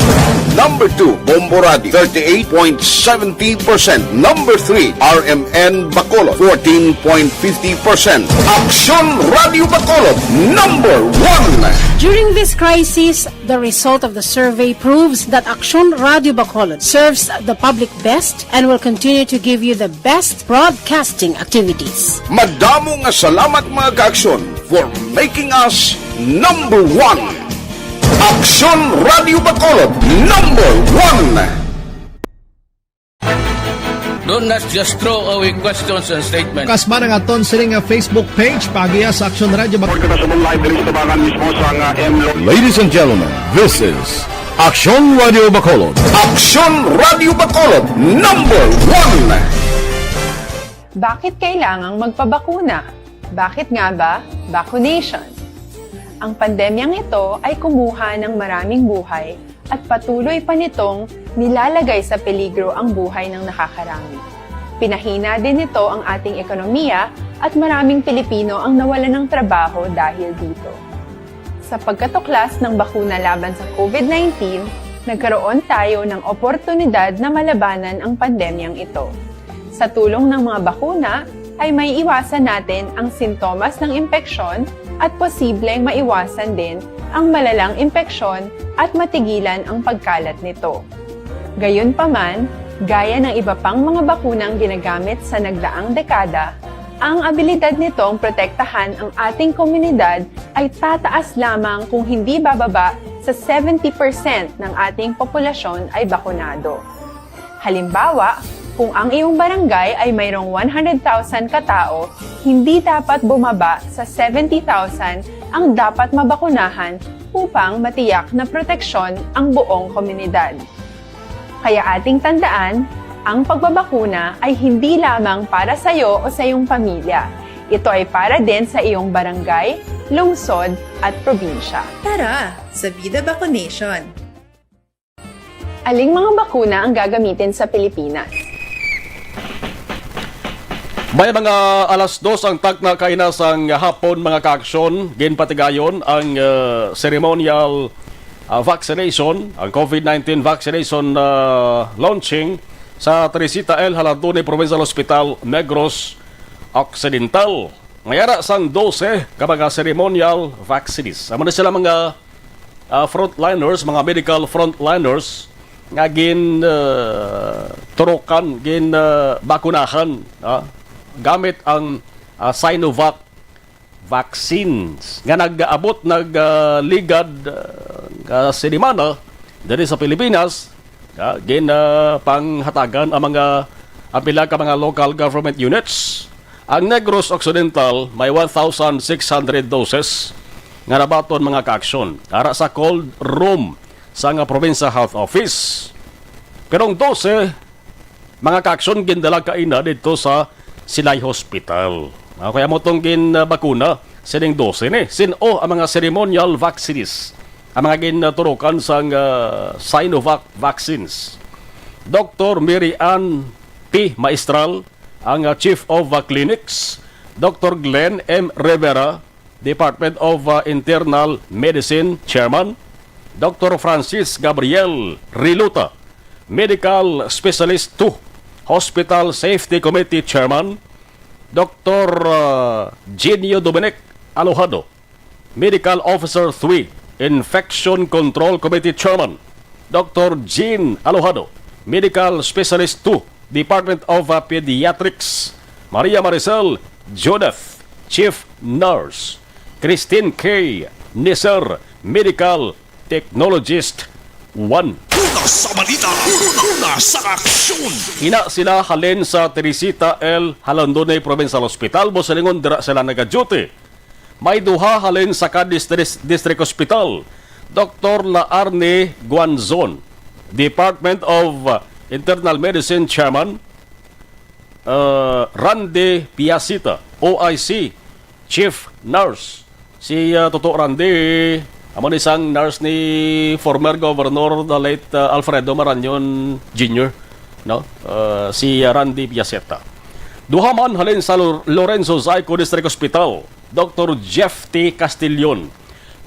Number two, Bombo Radio, thirty-eight point seventy percent. Number three, R M N Bacolod, fourteen point fifty percent. Aksyon Radio Bacolod, number one. During this crisis, the result of the survey proves that Aksyon Radio Bacolod serves the public best and will continue to give you the best broadcasting activities. Madamo nga salamat, mga kaaksyon, for making us number one. Aksyon Radio Bacolod, number one. Don't, let's just throw away questions and statements. Kasman ang aton sining nga Facebook page, paagiha sa Aksyon Radio Bacolod. Report ka sa live diri sa tubangan mismo sa nga M Lo- Ladies and gentlemen, this is Aksyon Radio Bacolod. Aksyon Radio Bacolod, number one. Bakit kailangang magpabakuna? Bakit nga ba? Vaccination. Ang pandemyang ito ay kumuha ng maraming buhay at patuloy pa nitong nilalagay sa peligro ang buhay ng nakakarami. Pinahina din nito ang ating ekonomiya at maraming Pilipino ang nawalan ng trabaho dahil dito. Sa pagkatuklas ng bakuna laban sa COVID nineteen, nagkaroon tayo ng oportunidad na malabanan ang pandemyang ito. Sa tulong ng mga bakuna, ay maiiwasan natin ang sintomas ng impeksyon at posibleng maiwasan din ang malalang impeksyon at matigilan ang pagkalat nito. Gayunpaman, gaya ng iba pang mga bakunang ginagamit sa nagdaang dekada, ang abilidad nitong protektahan ang ating komunidad ay tataas lamang kung hindi bababa sa seventy percent ng ating populasyon ay bakunado. Halimbawa, kung ang iyong barangay ay mayroong one hundred thousand katao, hindi dapat bumaba sa seventy thousand ang dapat mabakunahan upang matiyak na proteksyon ang buong komunidad. Kaya ating tandaan, ang pagbabakuna ay hindi lamang para sa iyo o sa iyong pamilya. Ito ay para din sa iyong barangay, lungsod, at probinsya. Tara, sa Vida Vaccination! Aling mga bakuna ang gagamitin sa Pilipinas? May mga alas dos ang takna kaina sang hapon, mga kaaksyon, ginpatigayon ang, uh, ceremonial, uh, vaccination, ang COVID nineteen vaccination, uh, launching sa Teresita L. Jalandoni Provincial Hospital, Negros Occidental. May ara sang dose ka mga ceremonial vaccines. Amo na sila mga, ah, frontliners, mga medical frontliners nga gin, ah, turukan, gin, ah, bakunahan, ah, gamit ang, ah, Sinovac vaccines nga nag-abot, nag, ah, ligad, ah, nga sinimana diri sa Pilipinas. Ah, gin, ah, panghatagan ang mga, ang pila ka mga local government units. Ang Negros Occidental may one thousand six hundred doses nga nabaton, mga kaaksyon, ara sa cold room sa nga Provincial Health Office. Pero ang dose, mga kaaksyon, gindala kaina didto sa Silay Hospital. Ah, kaya mo tong ginbakuna sining dose ni. Sin-o ang mga ceremonial vaccines, ang mga ginturukan sang, ah, Sinovac vaccines? Doktor Mary Ann P. Maestral, ang, ah, Chief of, ah, Clinics, Doktor Glenn M. Rivera, Department of, ah, Internal Medicine Chairman, Doktor Francis Gabriel Riluta, Medical Specialist two, Hospital Safety Committee Chairman, Doktor, ah, Genio Dominic Alojado, Medical Officer three, Infection Control Committee Chairman, Doktor Jean Alojado, Medical Specialist two, Department of, uh, Pediatrics, Maria Maricel Judith, Chief Nurse, Christine K. Niser, Medical Technologist one. Una sa balita, una, una sa aksyon. Ina sila halin sa Teresita L. Jalandoni Provincial Hospital, mo silingon dira sila nagaduty. May duha halin sa Cadiz Dris-, District Hospital, Doktor Laarne Guanzon, Department of Internal Medicine Chairman, uh, Randy Piacita, O I C Chief Nurse. Si, uh, Toto Randy, amo ni sang nurse ni former Governor, the late, uh, Alfredo Marañon Junior, no? Uh, si, uh, Randy Piaceta. Duha man halin sa Lor-, Lorenzo Zaico District Hospital, Doktor Jeff T. Castillon,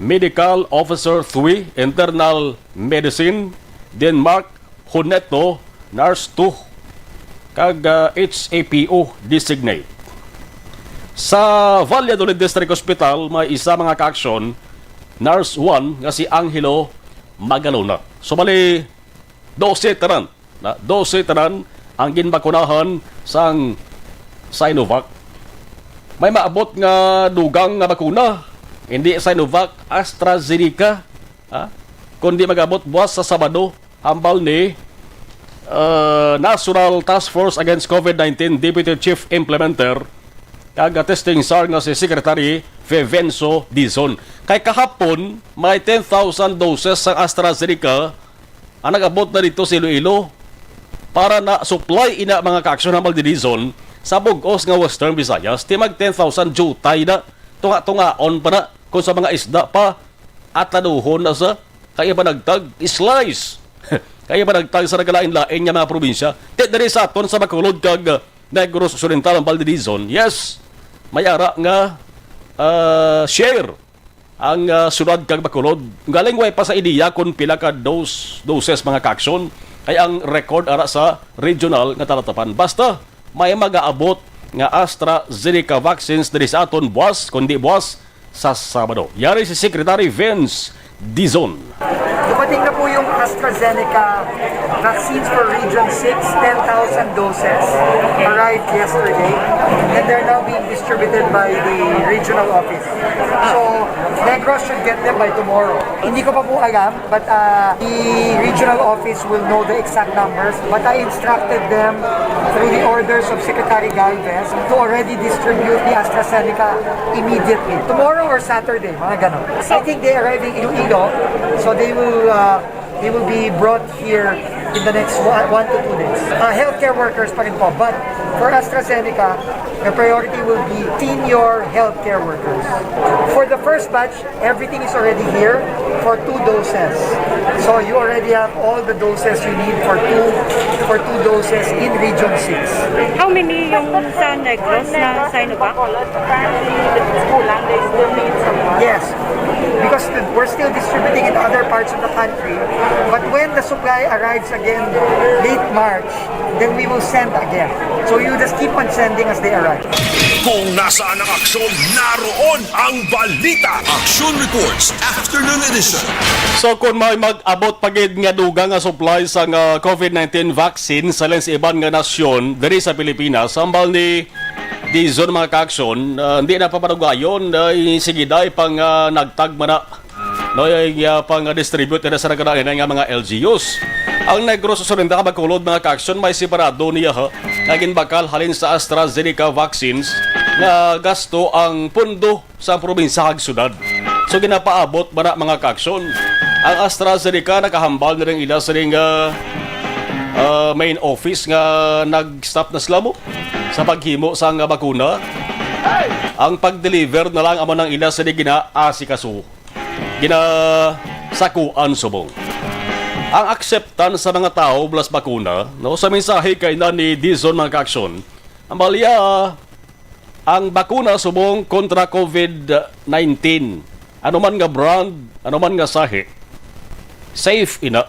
Medical Officer three, Internal Medicine, Denmark, Huneto, Nurse two, kag, ah, H A P O designate. Sa Valladolid District Hospital, may isa, mga kaaksyon, Nurse one, nga si Angelo Magalona. So, bali, dose tanan, na, dose tanan ang ginbakunahan sang Sinovac. May maabot nga dugang nga bakuna, hindi Sinovac, AstraZeneca, ha? Kundi mag-abot buwas sa Sabado, hambal ni, uh, National Task Force Against COVID nineteen Deputy Chief Implementer kag, uh, Testing Czar nga si Secretary Vivenzo Dizon. Kay kahapon, may ten thousand doses sang AstraZeneca ang nag-abot na dito sa Iloilo para na supply ina, mga kaaksyon, hambal ni Dizon, sa bug-os nga Western Visayas. Ti mag ten thousand jutay na, tunga-tungaon pa na kung sa mga isda pa, at laduhon na sa kaya panagtag, slice. Kaya panagtag sa nagkalain-lain nga mga probinsya. Ti diri sa aton sa Bacolod kag, uh, Negros Occidental ang Valdez Dizon. Yes, may ara nga, uh, share ang, ah, syudad kag Bacolod. Galing way pa sa ideya kung pila ka dos-, doses, mga kaaksyon, kay ang record ara sa regional nga talatapan. Basta may magaabot nga AstraZeneca vaccines diri sa aton buwas, kundi buwas sa Sabado. Yari si Secretary Vince Dizon. Dumating na po yung AstraZeneca vaccines for Region six, ten thousand doses arrived yesterday, and they're now being distributed by the regional office. So, Negros should get them by tomorrow. Hindi ko pa po alam, but, uh, the regional office will know the exact numbers. But I instructed them through the orders of Secretary Galvez to already distribute the AstraZeneca immediately. Tomorrow or Saturday, mga ganon. I think they arrive in Iloilo, so they will, uh, they will be brought here in the next one, one to two days. Uh, healthcare workers pa rin po. But for AstraZeneca, the priority will be senior healthcare workers. For the first batch, everything is already here for two doses. So you already have all the doses you need for two, for two doses in Region six. How many yung sa Negros na Sinovac? Yes, because the, we're still distributing in other parts of the country. But when the supply arrives again late March, then we will send again. So you just keep on sending as they arrive. Kung nasaan ang aksyon, naroon ang balita. Action Reports, Afternoon Edition. So, kung may mag-abot pa gid nga dugang nga supply sa nga COVID nineteen vaccine sa sa iban nga nasyon diri sa Pilipinas, hambal ni Dizon, mga kaaksyon, ah, hindi na paparugayon, ah, sige, day pang, ah, nagtag man na, no, ay, ah, pang distribute na sa nagkanainay nga mga L G Us. Ang Negros Occidental, Bacolod, mga kaaksyon, may separado niya, ha, nga ginbakal halin sa AstraZeneca vaccines nga gasto ang pondo sa probinsya kag syudad. So, ginapaabot ba na, mga kaaksyon? Ang AstraZeneca nakahambal na rin ila sa ring, ah, ah, main office nga nag-stop na sila mo sa paghimo sang bakuna. Ang pag-deliver na lang amo nang ila sa di ginaasikaso, ginasakuan subong. Ang acceptance sa mga tawo plus bakuna, no, sa mensahe kay na ni Dizon, mga kaaksyon, ang balya, ang bakuna subong kontra COVID nineteen, ano man nga brand, ano man nga sahi, safe ina,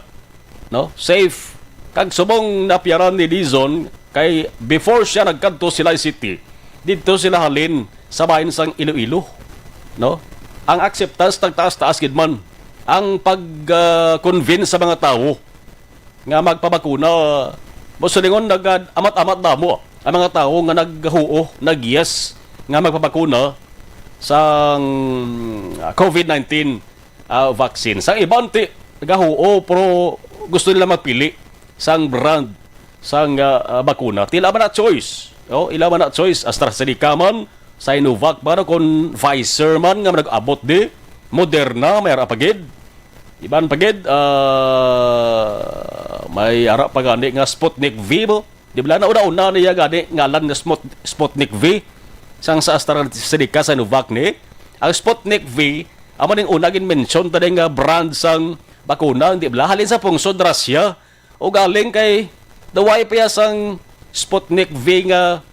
no? Safe. Kag subong napiyaran ni Dizon, kay before siya nagkadto Silay City, didto sila halin sa bahin sang Iloilo, no? Ang acceptance nagtaas-taas gid man. Ang pag, ah, convince sa mga tawo nga magpabakuna, mo silingon, nag-amat-amat damo ang mga tawo nga naghuo, nag-yes, nga magpabakuna sang, ah, COVID nineteen, ah, vaccine. Sang iban ti nagahuo, pero gusto nila magpili sang brand sang, ah, ah, bakuna. Ti ila man na choice. Oh, ila man na choice. AstraZeneca man, Sinovac man, o kon Pfizer man nga nag-abot di, Moderna, may ara pa gid. Iban pa gid, ah, may ara pa gani nga Sputnik V, bo? Di ba, nauna-una niya gani ngalan nga Sput-, Sputnik V, sang sa AstraZeneca, Sinovac ni. Ang Sputnik V, amo ning una gin-mention ta nga brand sang bakuna, di ba? Halin sa pungsod Russia, o galing kay the way pa ya sang Sputnik V nga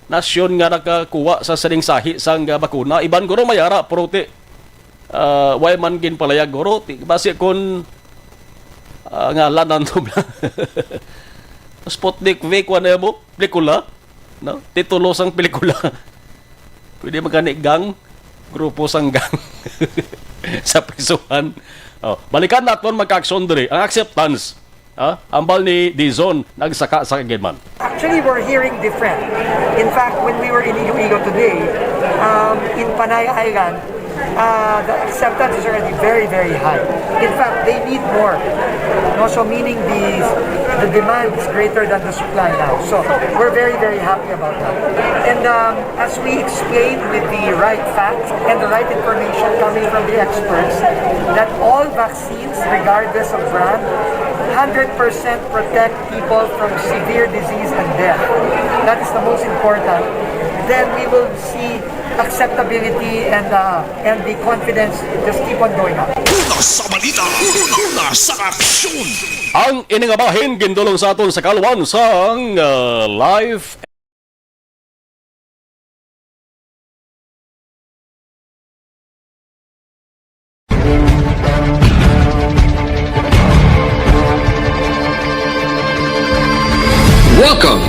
nasyon nga nakakuha sa sining sahi sang, ah, bakuna. Iban guro may ara, pero ti, ah, way man ginpalayag guro. Ti, basi kun, ah, ngalan ang tubla. Sputnik V, kuha na mo, pelikula. No? Titulo sang pelikula. Pwede magani gang, grupo sang gang sa prisuhan. Oh, balikan naton, mga kaaksyon, diri. Ang acceptance, ah, ambal ni Dizon, nagsaka sa kagidman. Actually, we're hearing different. In fact, when we were in Iloilo today, um, in Panay Island, uh, the acceptance is already very, very high. In fact, they need more. No, so meaning the, the demand is greater than the supply now. So we're very, very happy about that. And, um, as we explained with the right facts and the right information coming from the experts, that all vaccines, regardless of brand, hundred percent protect people from severe disease and death. That is the most important. Then we will see acceptability and, uh, and the confidence just keep on going up. Una sa balita, una, una sa aksyon. Ang ini nga bahin gindulong sa aton sa kalwan sang, uh, live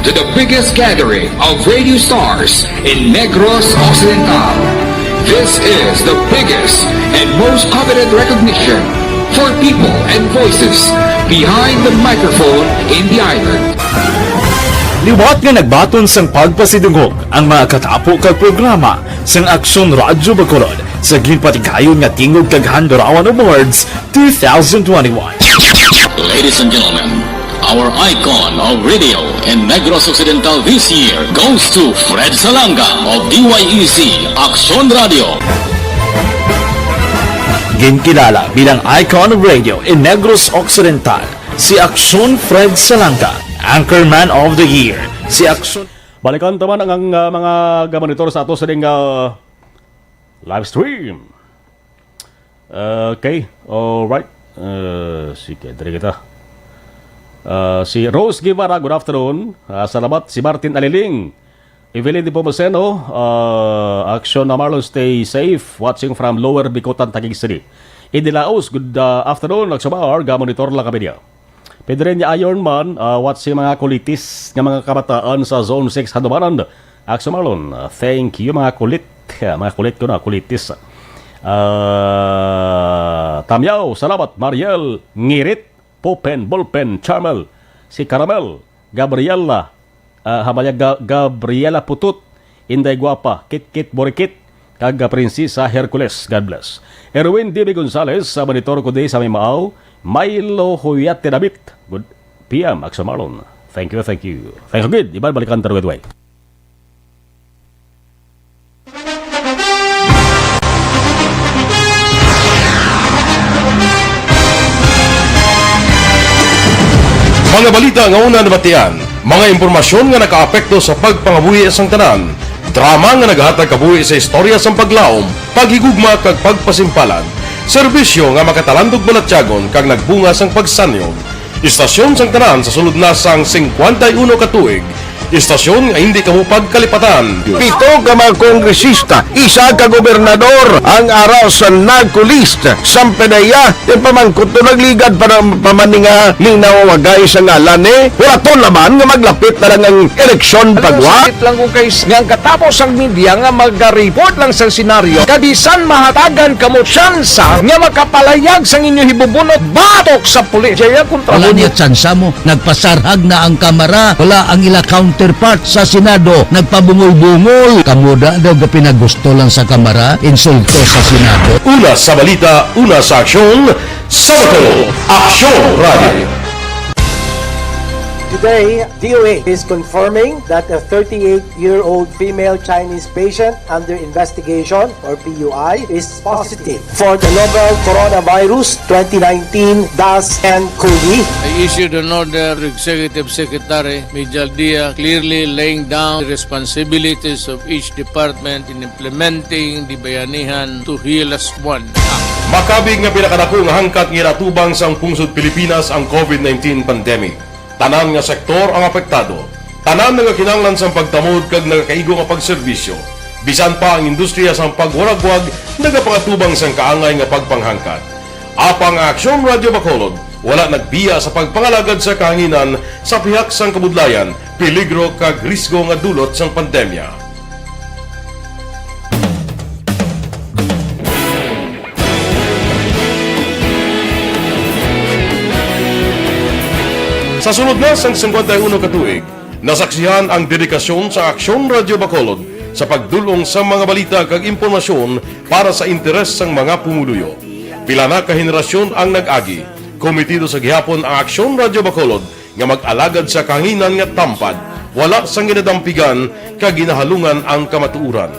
to the biggest gathering of radio stars in Negros Occidental. This is the biggest and most coveted recognition for people and voices behind the microphone in the island. Liwat nga nagbaton sang pagpasidungog ang mga katapo kag programa sang Aksyon Radyo Bacolod sa ginpatigayon nga Tingog kag Handurawan Awards two thousand twenty-one. Ladies and gentlemen, our icon of radio in Negros Occidental this year goes to Fred Salanga of D Y E C Aksyon Radio. Ginkilala bilang icon of radio in Negros Occidental, si Aksyon Fred Salanga, Anchorman of the Year, si Aksyon. Balikan ta man ang, ang, ah, mga gamonitor sa ato sa ding, ah, live stream. Okay, alright. Uh, sige, diri kita. Uh, si Rose Guevara, good afternoon. Uh, salamat. Si Martin Aliling, Evelyn Nepomuceno, uh, Aksyon na Marlon, stay safe. Watching from Lower Bicutan, Taguig City. Eddie Laos, good, uh, afternoon. Nagsubar, gamonitor lang kami niya. Pedreña Ironman, uh, watching mga kulitis nga mga kabataan sa Zone six Handumanan. Aksyon Marlon, uh, thank you, mga kulit. Yeah, mga kulit ko na, kulitis. Uh, Tamyaw, salamat. Mariel, Ngirit, Popen, Bolpen, Charmel, si Caramel, Gabriela, ah, Hamaya Ga-, Gabriela Putut, Inday Guapa, Kitkit Borikit, kag, ah, Prinsesa Hercules. God bless. Erwin D B Gonzalez, sa monitor ko di sa Mimaaw, Milo Huyat Tinabit. Good P M, Aksyon Marlon. Thank you, thank you. Thank you, good. Iban balikan ta, Ruedway. Mga balita nga una nabatian, mga impormasyon nga nakaapekto sa pagpangabuhi sang tanan, drama nga nagahatag kabuhi sa istorya sang paglaom, paghigugma kag pagpasimpalan, serbisyo nga makatalandog balatyagon kag nagbunga sang pagsanyog. Istasyon sang tanan sa sulod na sang singkwenta y uno ka tuig, istasyon nga hindi kamo pagkalipatan. Pito ka mga kongresista, isa ka gobernador ang ara sa NAGCO list. Sampanaya, ti pamangkot to nagligad pa na, pa man ni nga ning nawawagay sa ngalan ni. Wala to laban nga maglapit na lang ang eleksyon. Alam mo, pagwa. Sakit lang kung kay s-, nga ang katapos ang media nga magaripot lang sa senaryo, kabisan mahatagan kamo tsansa nga makapalayag sang inyo hibubunot batok sa pulis. Jaya kontra. Wala mo niya tsansa mo. Nagpasarhag na ang Kamara. Wala ang ila counterpart sa Senado. Nagpabungol-bungol. Kamo da daw gapinagusto lang sa Kamara. Insulto sa Senado. Una sa balita, una sa aksyon, sa Bacolod, Aksyon Radio. Today, D O A is confirming that a thirty-eight-year-old female Chinese patient under investigation, or P U I, is positive for the novel coronavirus twenty nineteen dash N CoV. I issued an order to Executive Secretary Mijal Dia, clearly laying down the responsibilities of each department in implementing the Bayanihan to Heal As One Act. Makabig nga pinakadako nga hangkat nga ginatubang sang pungsod Pilipinas ang COVID nineteen pandemic. Tanan nga sektor ang apektado. Tanan nagakinahanglan sang pagtamod kag nagakaigo nga pagserbisyo. Bisan pa ang industriya sang pagwaragwag nagapangatubang sang kaangay nga pagpanghangkat. Apang ang Aksyon Radyo Bacolod wala nagbiya sa pagpangalagad sa kahanginan sa pihak sang kabudlayan, peligro kag risgo nga dulot sang pandemya. Sa sulod na sang singkwenta y uno ka tuig, nasaksihan ang dedikasyon sa Aksyon Radyo Bacolod sa pagdul-ong sa mga balita kag impormasyon para sa interes sang mga pumuluyo. Pila na ka henerasyon ang nag-agi. Komitido sa gihapon ang Aksyon Radyo Bacolod nga mag-alagad sa kahanginan nga tampad, wala sang ginadampigan kag ginahalungan ang kamatuoran.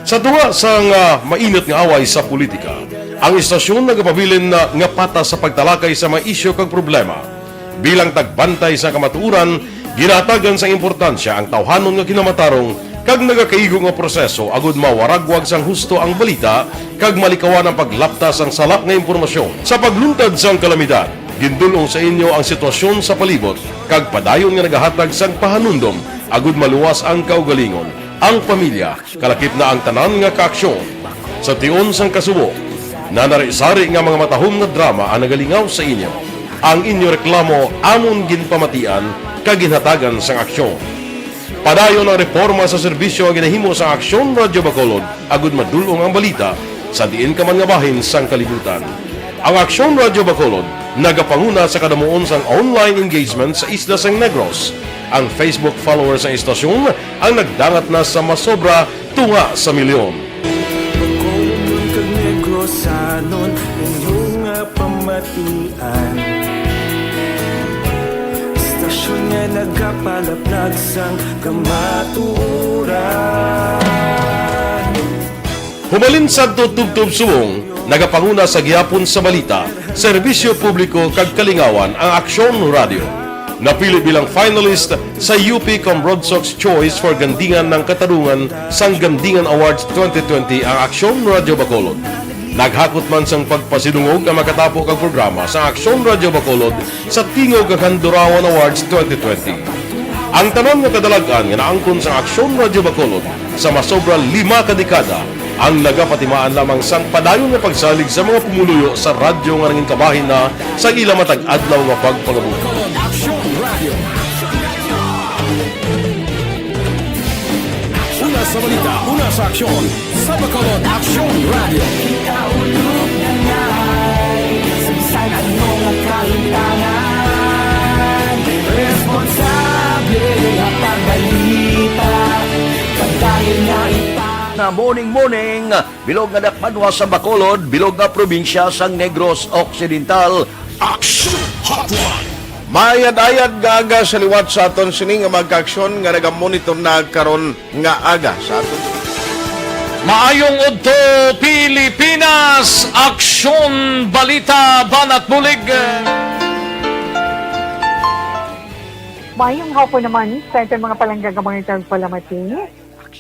Sa tunga sang, ah, mainit nga away sa politika, ang istasyon nagapabilin na nga patas sa pagtalakay sa mga isyu kag problema. Bilang tagbantay sa kamatuoran, ginahatagan sang importansya ang tawhanon nga kinamatarong kag nagakaigo nga proseso agud mawaragwag sang husto ang balita kag malikawan ang paglapta sang sala nga impormasyon. Sa pagluntad sang kalamidad, gindul-ong sa inyo ang sitwasyon sa palibot kag padayon nga nagahatag sang pahanumdom agud maluwas ang kaugalingon, ang pamilya, kalakip na ang tanan nga kaaksyon. Sa tion sang kasubo, nanari-sari nga mga matahom nga drama ang nagalingaw sa inyo. Ang inyo reklamo amon ginpamatian kag ginhatagan sang aksyon. Padayon ang reporma sa serbisyo nga ginahimo sa Aksyon Radyo Bacolod agud madul-ong ang balita sa diin ka man nga bahin sang kalibutan. Ang Aksyon Radyo Bacolod nagapanguna sa kadamuon sang online engagement sa isla sang Negros. Ang Facebook followers sang istasyon ang nagdangat na sa masobra tunga sa milyon. Bacolod kag Negrosanon, inyo nga pamatian. Istasyon nga nagapalaplag sang kamatuoran. Humalin sadto tubtob subong, nagapanguna sa gihapon sa balita, serbisyo publiko kag kalingawan ang Aksyon Radio. Napili bilang finalist sa U P Comrodsocs Choice for Gandingan ng Katarungan sang Gandingan Awards twenty twenty ang Aksyon Radio Bacolod. Naghakot man sang pagpasidungog ang makatapo kag programa sa Aksyon Radio Bacolod sa Tingog kag Handurawan Awards twenty twenty. Ang tanan nga kadalag-an nga naangkon sang Aksyon Radio Bacolod sa masobra lima ka dekada ang nagapatimaan lamang sang padayon nga pagsalig sa mga pumuluyo sa radyo nga nangin kabahin na sa ila matag adlaw nga pagpangabuhi. Aksyon Radio. Una sa balita, una sa aksyon, sa Bacolod Aksyon Radio. Ikaulog na ngay, sa bisan ano nga kahitangan, responsable nga pagbalita, pagdali nga ipa- Na morning, morning, bilog nga dakbanwa sa Bacolod, bilog nga probinsya sang Negros Occidental. Action Hotline. Maayad-ayad nga aga sa liwat sa aton sini nga mga kaaksyon nga nagamonitor na karon nga aga sa aton. Maayong udto, Pilipinas! Aksyon, balita, banat bulig. Maayong hapon naman sa aton mga palangga nga mga tagpalamati.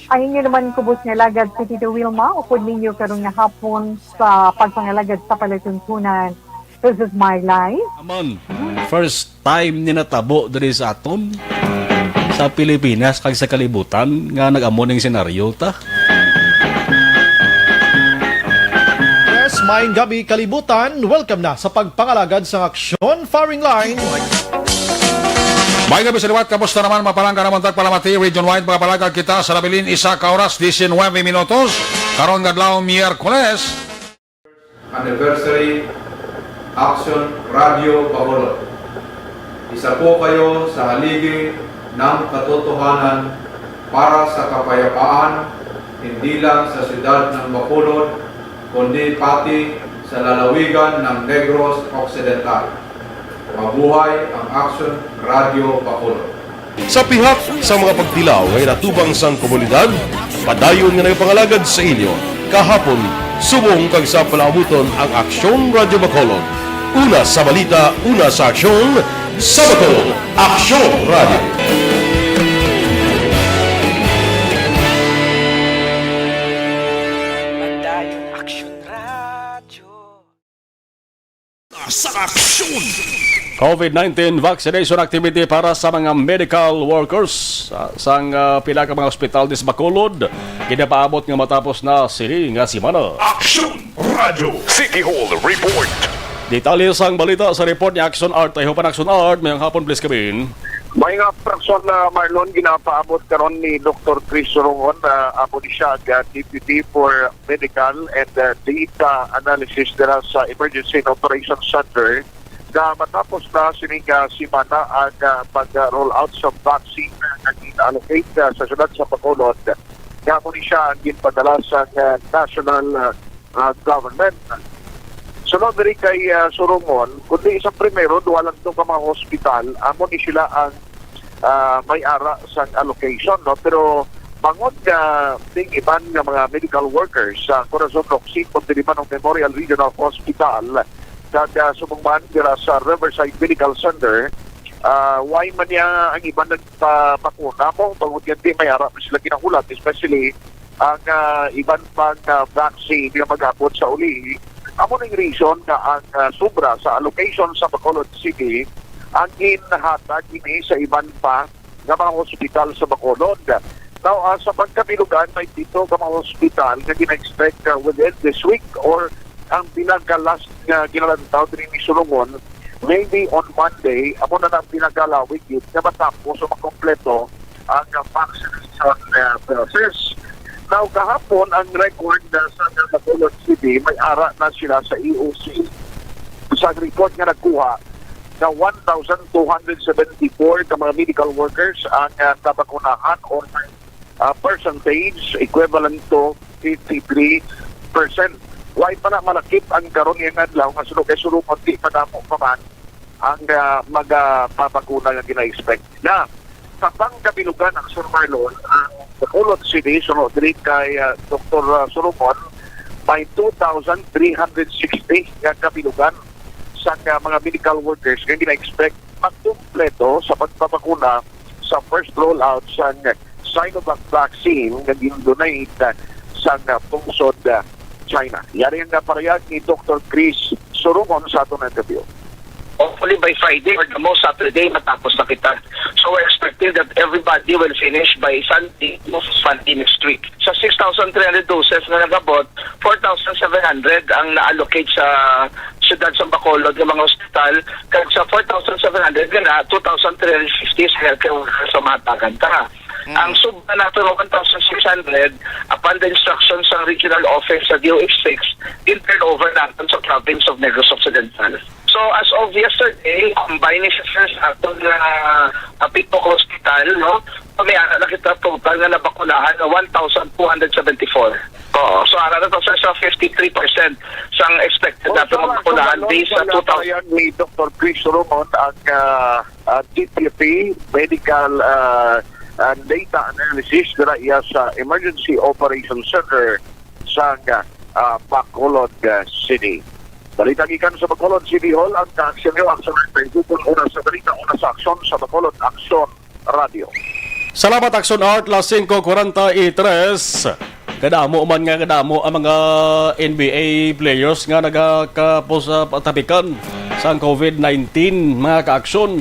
Ang inyo naman kubos nga alagad si Tito Wilma, upod ninyo karon nga hapon sa pagpangalagad sa palatuntunan. This is my life. Amon, first time ni natabo diri sa aton, sa Pilipinas kag sa kalibutan, nga nag-amo ning senaryo ta. Yes, maayong gabi, kalibutan. Welcome na sa pagpangalagad sang Aksyon Firing Line. May gabi sa liwat, kamusta naman, mga palangga namon tagpalamati, region-wide, mga palagad kita sa nabilin, isa ka oras, diecinuebe minutos, karon nga adlaw, Miyerkules. Anniversary, Action Radio Bacolod. Isa po kayo sa haligi ng katotohanan para sa kapayapaan, hindi lang sa siyudad ng Bacolod, kundi pati sa lalawigan ng Negros Occidental. Mabuhay ang Action Radio Bacolod. Sa pihak sa mga pagtilaw nga ginatubang sang komunidad, padayon nga nagapangalagad sa inyo kahapon, subong kag sa palaabuton ang Aksyon Radio Bacolod. Una sa balita, una sa aksyon, sa Bacolod, Aksyon Radio. Padayon Aksyon Radio. Sa aksyon. COVID nineteen vaccination activity para sa mga medical workers sa, sang, ah, pila ka mga ospital dis Bacolod ginapaabot nga matapos na sini nga semana. Aksyon Radio City Hall Report. Detalye sang balita sa report ni Action Art. Ay, hupan Action Art, mayong hapon, please, Kevin. May nga, Action, ah, Marlon, ginapaabot karon ni Doktor Chris Rongon, ah, amo ni siya ang, ah, Deputy for Medical and, ah, Data Analysis dira sa Emergency and Operations Center, nga matapos na sini nga semana ang, ah, pag-roll out sa vaccine nga gin-allocate, ah, sa siyudad sa Bacolod, nga amo ni siya ang ginpadala sa, ah, National, ah, ah, Government. Sunod diri kay, ah, Surongon, kundi sa primero, duha lang to ka mga hospital, amo ni sila ang, ah, may ara sang allocation, no? Pero bangod nga ding iban nga mga medical workers sa Corazon Roxy, kundi man ang Memorial Regional Hospital, kag, ah, subong man dira sa Riverside Medical Center, ah, way man niya ang iban nagpabakuna mo, bangod nga di may ara man sila ginahulat, especially ang, ah, iban pang, ah, vaccine nga mag-abot sa uli. Amo ning reason nga ang, ah, sobra sa allocation sa Bacolod City ang ginhatag ini sa iban pa nga mga hospital sa Bacolod. Now, ah, sa pagkabilugan, may pito ka mga hospital nga gina-expect, ah, within this week or ang pinaka-last nga ginalantaw diri ni Sulungon, maybe on Monday, amo na ang pinagalawig yun nga matapos o makompleto ang, ah, vaccination, ah, process. Now, kahapon, ang record na sa Bacolod City, may ara na sila sa E O C. Sa report nga nagkuha, na one thousand two hundred seventy-four ka mga medical workers ang, ah, nabakunahan, or, ah, percentage equivalent to fifty-three percent. Way pa na malakip ang karon nga adlaw nga suno kay sulukon, di madamo pa man ang, ah, magapabakuna nga gina-expect na. Sa pangkabilugan, Aksyon Marlon, ang Bacolod City, suno diri kay, ah, Doktor Solomon, may two thousand three hundred sixty nga kabilugan sa, ah, mga medical workers nga gina-expect magkumpleto sa pagpabakuna sa first rollout sa Sinovac vaccine nga gin-donate, ah, sa, ah, pungsod, ah, China. Yari ang, ah, parayag ni Doktor Chris Solomon sa aton interview. Hopefully by Friday or the most Saturday, matapos na kita. So we're expecting that everybody will finish by Sunday, most Sunday next week. Sa six thousand three hundred doses na nagabot, four thousand seven hundred ang na-allocate sa siyudad sa Bacolod nga mga ospital, kag sa four thousand seven hundred nga na, two thousand three hundred fifty sa healthcare workers sa mahatagan ta. Ang subra nato nga one thousand six hundred, upon the instruction sa regional office sa D O H six, gin-turn over naton sa province of Negros Occidental. So, as of yesterday, combine ni sa, sir, sa aton nga, ah, pito ka hospital, no? So, may ara na kita total nga nabakunahan nga one thousand two hundred seventy-four. Oo, so ara na to, sir, sa fifty-three percent sang expected nato mabakunahan based sa two thousand. Ni Doktor Chris Solomon ang, ah, ah, Deputy Medical, ah, ah, Data Analysis dira iya sa Emergency Operations Center sa, ah, Bacolod, ah, City. Balita gikan sa Bacolod City Hall, ang kaaksyon niyo, Aksyon Art, kay Google, una sa balita, una sa aksyon sa Bacolod, Aksyon Radio. Salamat, Aksyon Art, las singko kwarenta y tres. Kadamo man nga kadamo ang mga N B A players nga nagakapos sa patapikan sang covid nineteen, mga kaaksyon.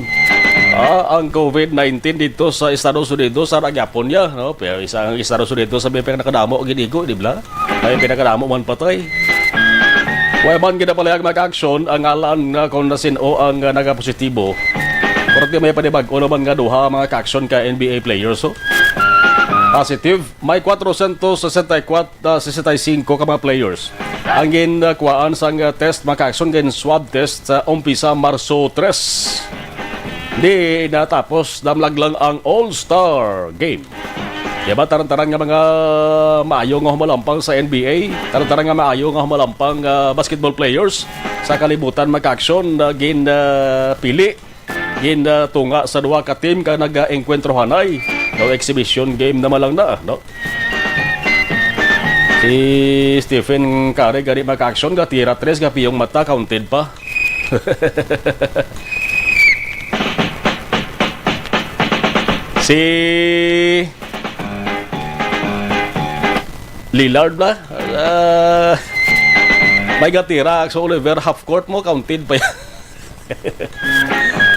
Ah, ang covid nineteen dito sa Estados Unidos, sa gyapon niya, no? Pero isa ang Estados Unidos, sabi, pinakadamo ang ginigo, di ba? Ay, pinakadamo man patay. Wa man ginapalayag, mga kaaksyon, ang ngalan nga kung nasin-o ang, ah, nagapositibo. Pero di may panibag-o naman nga duha, mga kaaksyon, ka N B A players, oh. Positive, may kwatrocientos sesenta y cuatro, ah, sesenta y cinco ka mga players ang gin, ah, kuwaan sang, ah, test, mga kaaksyon, gin swab test sa umpisa Marso tres. Di natapos, damlag lang ang All-Star Game. Di ba, taran-taran nga mga maayo nga humalampang sa N B A, taran-taran nga maayo nga humalampang, ah, basketball players sa kalibutan, mga kaaksyon, ah, gin, ah, pili, gin, ah, tunga sa duha ka team ka nag-engkwentro hanay. No, exhibition game naman lang na, no? Si Stephen Curry gani, mga kaaksyon, gatira tres, gapiyong mata, counted pa. Si Lillard ba? Ah, may gatira, so Oliver, half court mo, counted pa yan.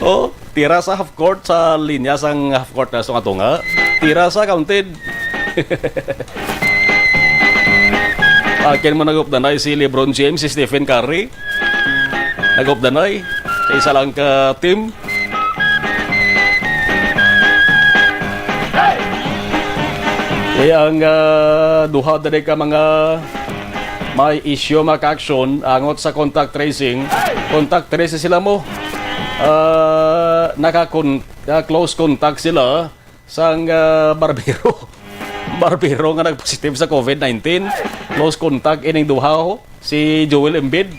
Oh, tira sa half court, sa linya sang half court na sa tunga-tunga. Tira sa counted. Akin mo nag-updanay si LeBron James, si Stephen Curry. Nag-updanay sa isa lang ka team. Kaya ang, ah, duha dali ka mga may issue, mga kaaksyon, angot sa contact tracing. Contact trace sila mo. Ah, naka-con-, ah, close contact sila sang, ah, barbero. Barbero nga nag-positive sa covid nineteen. Close contact ining duha, ho. Si Joel Embiid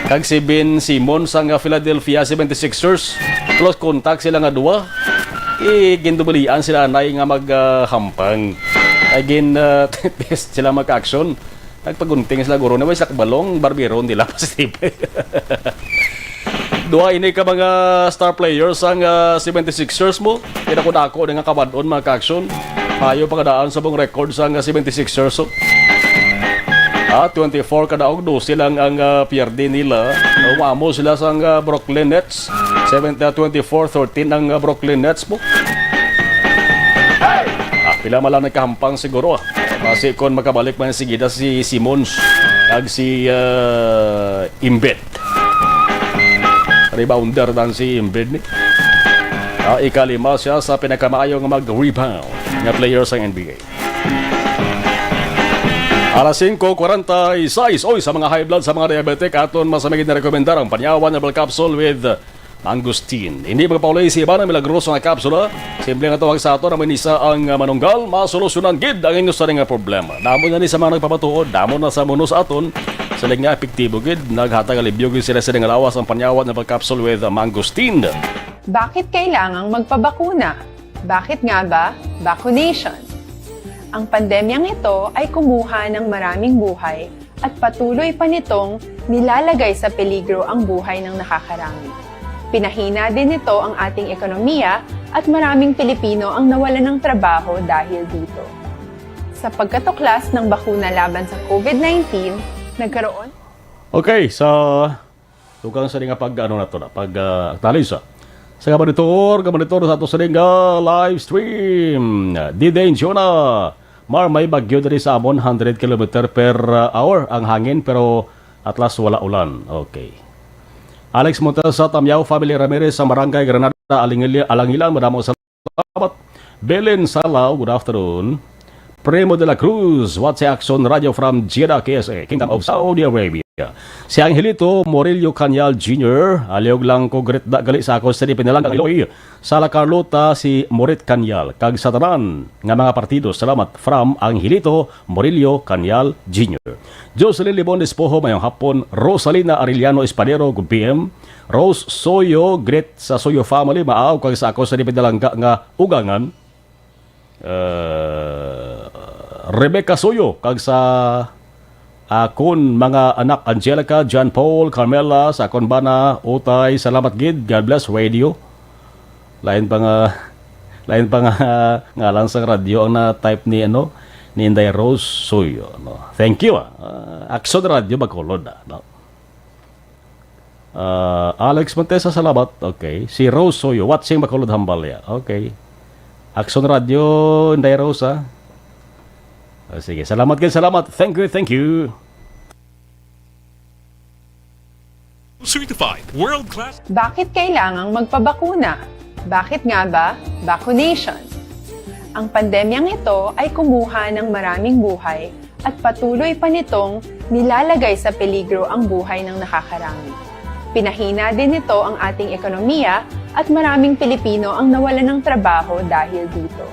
kag si Ben Simmons sang, ah, Philadelphia seventy-sixers. Close contact sila nga duha. Igindubalian sila anay nga mag, ah, hampang. Again, ah, test sila, mga kaaksyon. Nagpagunting sila, guro, na may sakbalong, barbero nila, positive. Duha ini ka mga star players ang, ah, seventy-sixers mo. Kinakudako na nga kabad-on, mga kaaksyon. Maayo pa kadaan sa buong record sang, ah, seventy-sixers, oh. Ah, twenty-four kadaog, dose lang ang, ah, pierde nila. Umamo sila sang, ah, Brooklyn Nets. Seven, ah, twenty-four thirteen ang, ah, Brooklyn Nets mo. Ah, pila man lang nagkahampang siguro, ah. Basi kon makabalik man sigida si Simmons kag si, ah, Embiid. rebounder dan si Britney. Ah, ikalima siya sa pinakamaayong mag-rebound nga player sa N B A. Alas singko kwarenta y seis, oy, sa mga high blood, sa mga diabetic, aton masamig na rekomendar ang Panyawan Herbal Capsule with mangosteen. Hindi magpaulay sa iban ang milagroso nga kapsula. Simple nga tawag sa aton, amo ni sa ang, ah, manunggal, masolusyonan gid ang inyo sa nga problema. Damo na ni sa mga nagpamatuod, damo na sa muno sa aton. Sa nga epektibo gid, naghatag alibyo gid sila sa nga lawas ang Panyawan Herbal Capsule with mangosteen. Bakit kailangang magpabakuna? Bakit nga ba? Vaccination. Ang pandemyang ito ay kumuha ng maraming buhay at patuloy pa nitong nilalagay sa peligro ang buhay ng nakakarami. Pinahina din nito ang ating ekonomiya at maraming Pilipino ang nawalan ng trabaho dahil dito. Sa pagkatuklas ng bakuna laban sa COVID nineteen, nagkaroon Okay, sa tukang sa nga pag, ano na to na, pag, ah, aktualisa. Sa nga monitor, nga monitor sa ato sa nga live stream. Dide Jonah, Mar, may bagyo diri sa amon, hundred kilometer per, ah, hour ang hangin, pero at last wala ulan. Okay. Alex Montesa, Tamyao family, Ramirez sa Barangay Granada, Alingili-, Alangilan, madamo sa salamat. Belen Salaw, good afternoon. Primo de la Cruz, watching Aksyon Radio from Jeddah, K S A, Kingdom of Saudi Arabia. Si Angelito Murillo Cañal Junior, aliog lang ko, greet da gali sa ako sa Pinalangga, Iloy. Sala Carlota, si Morit Cañal, kag sa tanan nga mga partido, salamat from Angelito Murillo Cañal Junior. Jocelyn Libon Despojo, mayong hapon. Rosalina Arellano Espadero, good P M. Rose Soyo, greet sa Soyo family, maaw kag sa ako sa Pinalangga nga ugangan. Uh, Rebecca Soyo, kag sa akon mga anak, Angelica, John Paul, Carmela, sa akon bana, Utay, salamat gid. God bless, Radio. Lain pa nga, lain pa nga ngalan sang radyo ang na-type ni, ano, ni Inday Rose Soyo, no? Thank you, ah. Ah, Aksyon Radio, Bacolod, ah, no? Ah, Alex Montesa, salamat. Okay. Si Rose Soyo, watching Bacolod, Hambalya. Okay. Aksyon Radio, Inday Rose, ah. Ah, sige, salamat gid, salamat. Thank you, thank you. Certified world class. Bakit kailangang magpabakuna? Bakit nga ba? Vaccination. Ang pandemyang ito ay kumuha ng maraming buhay at patuloy pa nitong nilalagay sa peligro ang buhay ng nakakarami. Pinahina din nito ang ating ekonomiya at maraming Pilipino ang nawalan ng trabaho dahil dito.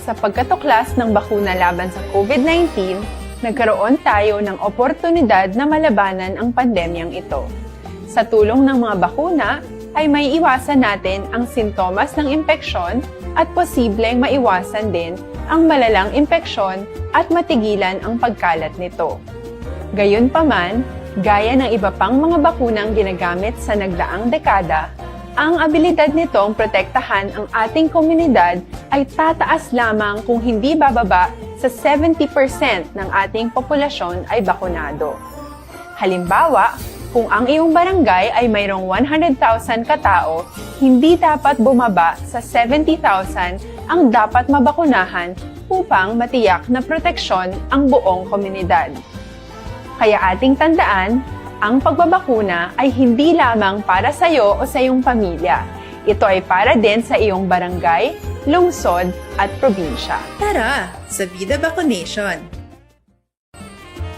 Sa pagkatuklas ng bakuna laban sa COVID nineteen, nagkaroon tayo ng oportunidad na malabanan ang pandemyang ito. Sa tulong ng mga bakuna, ay maiiwasan natin ang sintomas ng impeksyon at posibleng maiwasan din ang malalang impeksyon at matigilan ang pagkalat nito. Gayunpaman, gaya ng iba pang mga bakunang ginagamit sa nagdaang dekada, ang abilidad nitong protektahan ang ating komunidad ay tataas lamang kung hindi bababa sa seventy percent ng ating populasyon ay bakunado. Halimbawa, kung ang iyong barangay ay mayroong one hundred thousand ka tao, hindi dapat bumaba sa seventy thousand ang dapat mabakunahan upang matiyak na proteksyon ang buong komunidad. Kaya ating tandaan, ang pagbabakuna ay hindi lamang para sa iyo o sa iyong pamilya. Ito ay para din sa iyong barangay, lungsod, at probinsya. Tara, sa Vida Vaccination!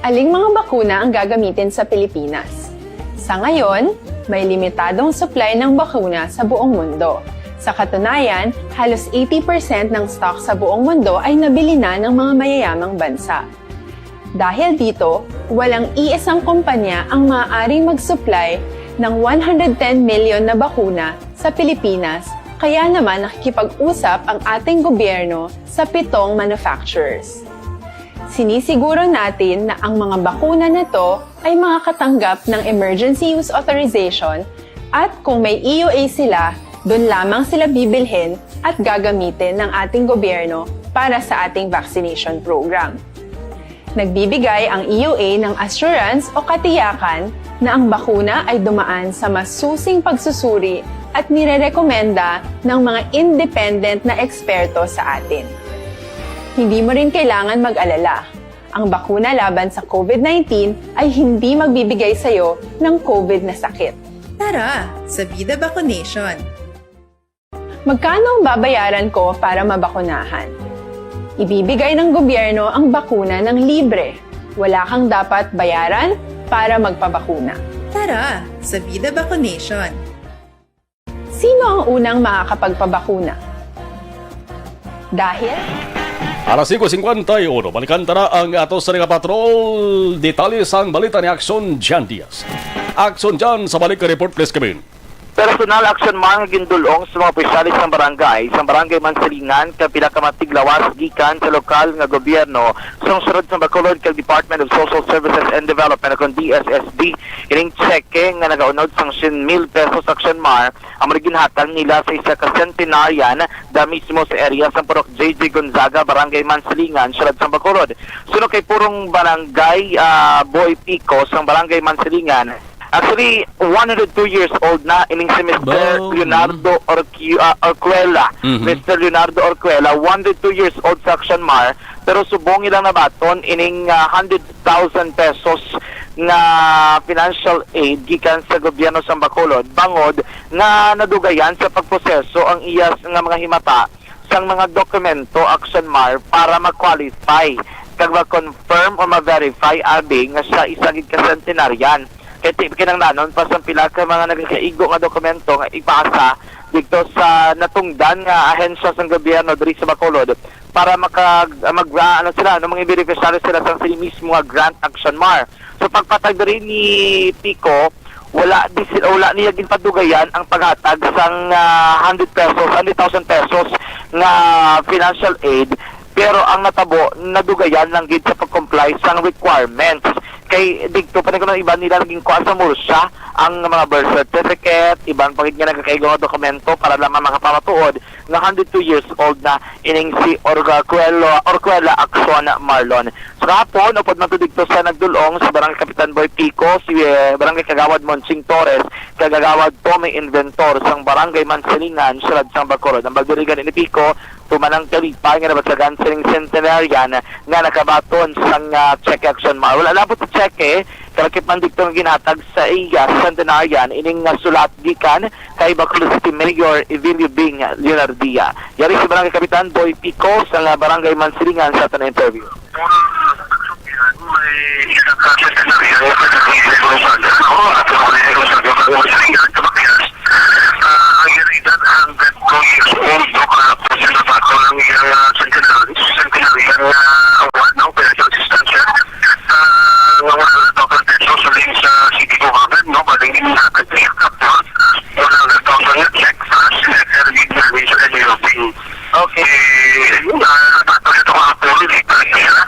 Aling mga bakuna ang gagamitin sa Pilipinas? Sa ngayon, may limitadong supply ng bakuna sa buong mundo. Sa katunayan, halos eighty percent ng stock sa buong mundo ay nabili na ng mga mayayamang bansa. Dahil dito, walang iisang kumpanya ang maaaring mag-supply ng one hundred ten million na bakuna sa Pilipinas, kaya naman nakikipag-usap ang ating gobyerno sa pitong manufacturers. Sinisiguro natin na ang mga bakuna na to ay makakatanggap ng emergency use authorization at kung may E U A sila, doon lamang sila bibilhin at gagamitin ng ating gobyerno para sa ating vaccination program. Nagbibigay ang E U A ng assurance o katiyakan na ang bakuna ay dumaan sa masusing pagsusuri at nirerekomenda ng mga independent na eksperto sa atin. Hindi mo rin kailangan mag-alala. Ang bakuna laban sa COVID nineteen ay hindi magbibigay sa iyo ng COVID na sakit. Tara sa Bida Bakunation! Magkano ang babayaran ko para mabakunahan? Ibibigay ng gobyerno ang bakuna ng libre. Wala kang dapat bayaran para magpabakuna. Tara sa Bida Bakunation! Sino ang unang makakapagpabakuna? Dahil Alas singko singkwenta y uno, balikan ta na ang ato sa nga patrol. Detalye sang balita ni Action Jan Diaz. Action Jan sa balik report, please, Kevin. Personal action man nga gindul-ong sa mga opisyales sang barangay, sang Barangay Mansilingan, kag pila ka mga tiglawas gikan sa lokal nga gobyerno sang siyudad sang Bacolod kag Department of Social Services and Development, kon D S S D, ining tseke nga nagaunod sang siyam mil pesos Action Mar ang mga ginhatag nila sa isa ka centenarian da mismo sa area sang Purok J J Gonzaga, Barangay Mansilingan, siyudad sang Bacolod. Suno kay Purong Barangay, ah, Boy Pico sang Barangay Mansilingan, actually, one hundred two years old na ining si Mister Ba-, Leonardo Orcu-, ah, Orcuela. Mhm. Mister Leonardo Orcuela, one hundred two years old sa Action Mar, pero subong ilang nabaton ining, ah, hundred thousand pesos nga financial aid gikan sa gobyerno sa Bacolod, bangod nga nadugayan sa pagproseso ang iya s-, nga mga himata sang mga dokumento, Action Mar, para ma-qualify kag ma-confirm o ma-verify abi nga siya isa gid ka centenarian. Kay ti-, kinahanglanon pa sang pila ka mga nagakaigo nga dokumento nga ipasa didto sa natungdan nga ahensya sang gobyerno diri sa Bacolod para maka-, mag-, ano sila, no, mga beneficiary sila sang sini mismo nga grant, Action Mar. So, pagpatag diri ni Pico, wala di sila, wala niya ginpadugayan ang paghatag sang, ah, hundred pesos, hundred thousand pesos nga financial aid, pero ang natabo, nadugayan lang gid sa pag-comply sang requirements. Kay didto pa ni kuno iban nila naging kuha sa mursa ang mga birth certificate, iban pa gid nga nagakaigo nga dokumento para lamang makapamatuod nga hundred two years old na ining si Orga-, Cuelo, Orcuela Acson Marlon. Sa kahapon, upod man to didto sa nagdul-ong si Barangay Kapitan Boy Pico, si, eh, Barangay Kagawad Monching Torres, kag Kagawad Tommy Inventor sang Barangay Mansilingan, siyudad sang Bacolod. Ang pagdirigan ni Pico, tuman ang kalipay nga nabasagan sining centenarian nga nakabaton sang, ah, cheque, Action Mar. Wala labot sa cheque, kalakip man didto nga ginhatag sa iya sa centenarian ining, ah, sulat gikan kay Bacolod City Mayor Evilio Bing Leonardia. Yari si Barangay Kapitan Boy Pico sa nga Barangay Mansilingan sa aton interview. May isa ka centenarian nga pwede kong ipinaglusagan. Ako, ato ang ipinaglusagan. Ako, Mansilingan, Camaguas. Ah, ang edad, hundred two years old, no? Kahapon, sila pa ako lang yung, ah, centenary-, centenarian na award, no? Financial assistance, ah, nga one hundred thousand pesos, uling sa city government, no? Baling in, ah, one hundred thousand nga check, plus letter with Mister Emilio Ping. Okay. Eh, yun, ah, natuloy ito kahapon, hindi pa rin nila.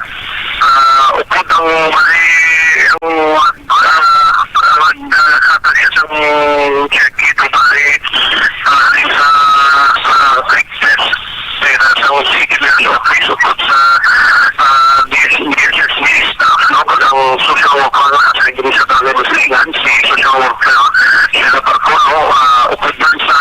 Ah, upod ang mali, ang, ah, ang, ah, kapalit sa check ito, pare, ah, din sa, sa Texas, pera sa city na sa office, upod sa, ah, D S, D S S D staff, no? Pag ang social worker na sa Iglesia Tagalog Silingan, si social worker, sila pa po, no? Ah, upod man sa,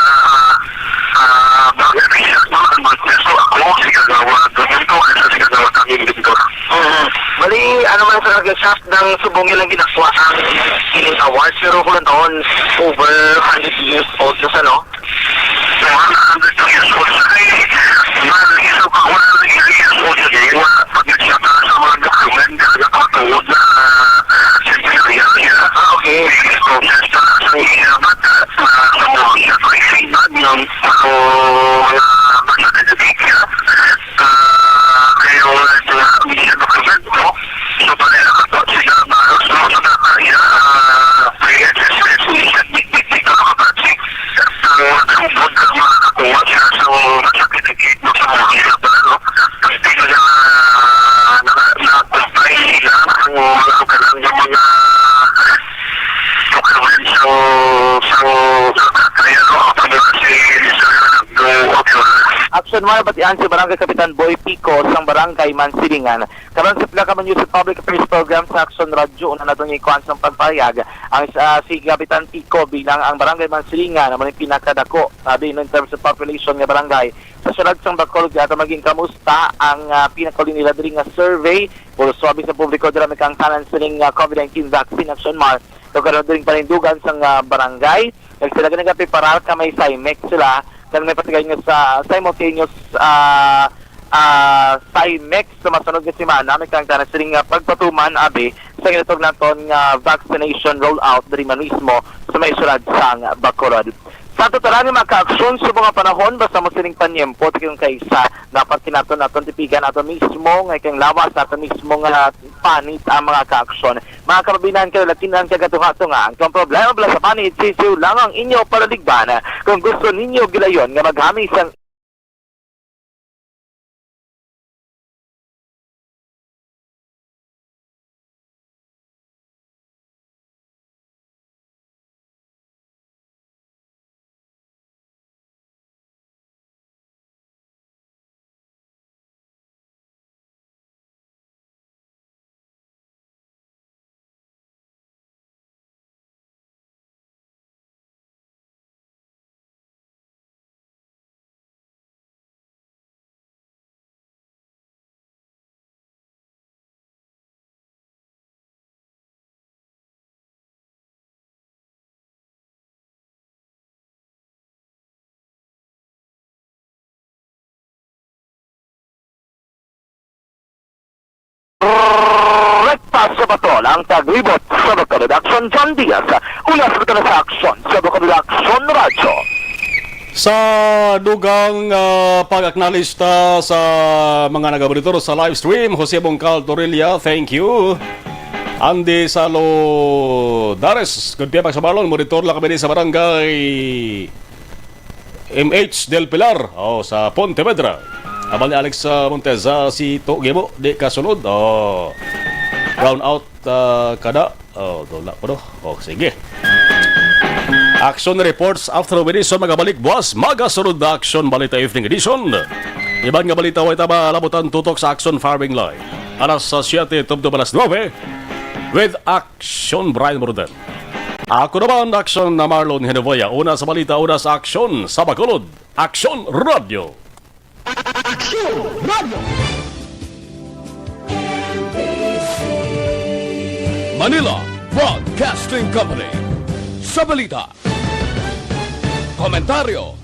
ah, barangay official, no? Ang mga preso, ako, si Kagawad Domingo, at si Kagawad Camille Victor. Mhm. Bali, ano man sa nag-, sa nang subong nilang ginakuha ang kining award, pero kung taon, over hundred years old na sa, no? One hundred years old. Ay, man, isa pa, one hundred years old na din. Wala pa gid siya para sa mga document, kaya nakatuod na, ah, centenarian siya. Ah, okay. Process na sa iya, but, ah, sa mga siya, sa isipan yung, ano, mga birth certificate, ah, kayo, ah, sa mga document, no? So, pwede na ka po sila, ah, sa mga sa mga, ah, pre-registration, sa mga kabatsi. Ang mga tungkol sa mga kakuha sila sa mga certificate, no, sa mga sila pala, no? Ang pila na, na, na-comply sila ang mga kakuha ng mga dokumento sa, sa, sa kaya, no? Ang pamilya si Mister Leonardo Ochoa. Action Mar, batian si Barangay Kapitan Boy Pico sang Barangay Mansilingan. Karon sa pila ka mga news at public affairs program sa Action Radio, una naton ikuan sang pagpahayag ang, ah, si Kapitan Pico bilang ang Barangay Mansilingan amo ni pinakadako, sabi, in terms of population nga barangay sa siyudad sang Bacolod. Kaya ato maging kamusta ang, ah, pinakauli nila diri nga survey, pulso abi sa publiko dira may kaangtanan sining, ah, COVID nineteen vaccine, Action Mar. Lugar na diri panindugan sang, ah, barangay. Kag sila gani nagapreparar kay may Simex sila. Kag may patigay nga sa simultaneous, ah, ah, Simex sa masunod nga semana, may kaangtanan sining, ah, pagpatuman, abi, sa ginatawag naton nga vaccination rollout diri man mismo sa may syudad sang Bacolod. Sa aton tanan nga mga kaaksyon, subong nga panahon, basta mo sining panyempo, tikang kaisa, dapat kinaton naton tipigan aton mismo nga ikang lawas, aton mismo nga panit ang mga kaaksyon. Mga kababayan, kalalakinan, kagatunga-tunga, ang kang problema bala sa panit, sisiw lang ang inyo palaligban. Kung gusto ninyo gilayon nga maghami sang Rekta sa Batol ang taglibot sa Bacolod Aksyon, John Diaz. Una sa Bacolod sa Aksyon, sa Bacolod Aksyon Radyo. Sa dugang, ah, pag-acknowledge ta sa mga nagamonitor sa live stream, Jose Bongcal Torilla, thank you. Andy Salo Dares, good day, Pagsabalon, monitor lang kami sa barangay M H Del Pilar, oh, sa Pontevedra. Abal ni Alex, ah, Monteza, si Tugimo, di kasulod. Oh. Brown out, ah, kada. Oh, dola ko, no? Oh, sige. Action reports after Winison, magabalik buwas, magasunod na Action Balita Evening Edition. Iban nga balita, way taba, labutan tutok sa Action Firing Line. Alas sa siyete, tubtob alas nuebe, with Action Brian Murden. Ako naman, Action na Marlon Henovoya. Una sa balita, una sa aksyon, sa Bacolod, Action Radio. Action Radio. Manila Broadcasting Company. Sa balita, komentaryo,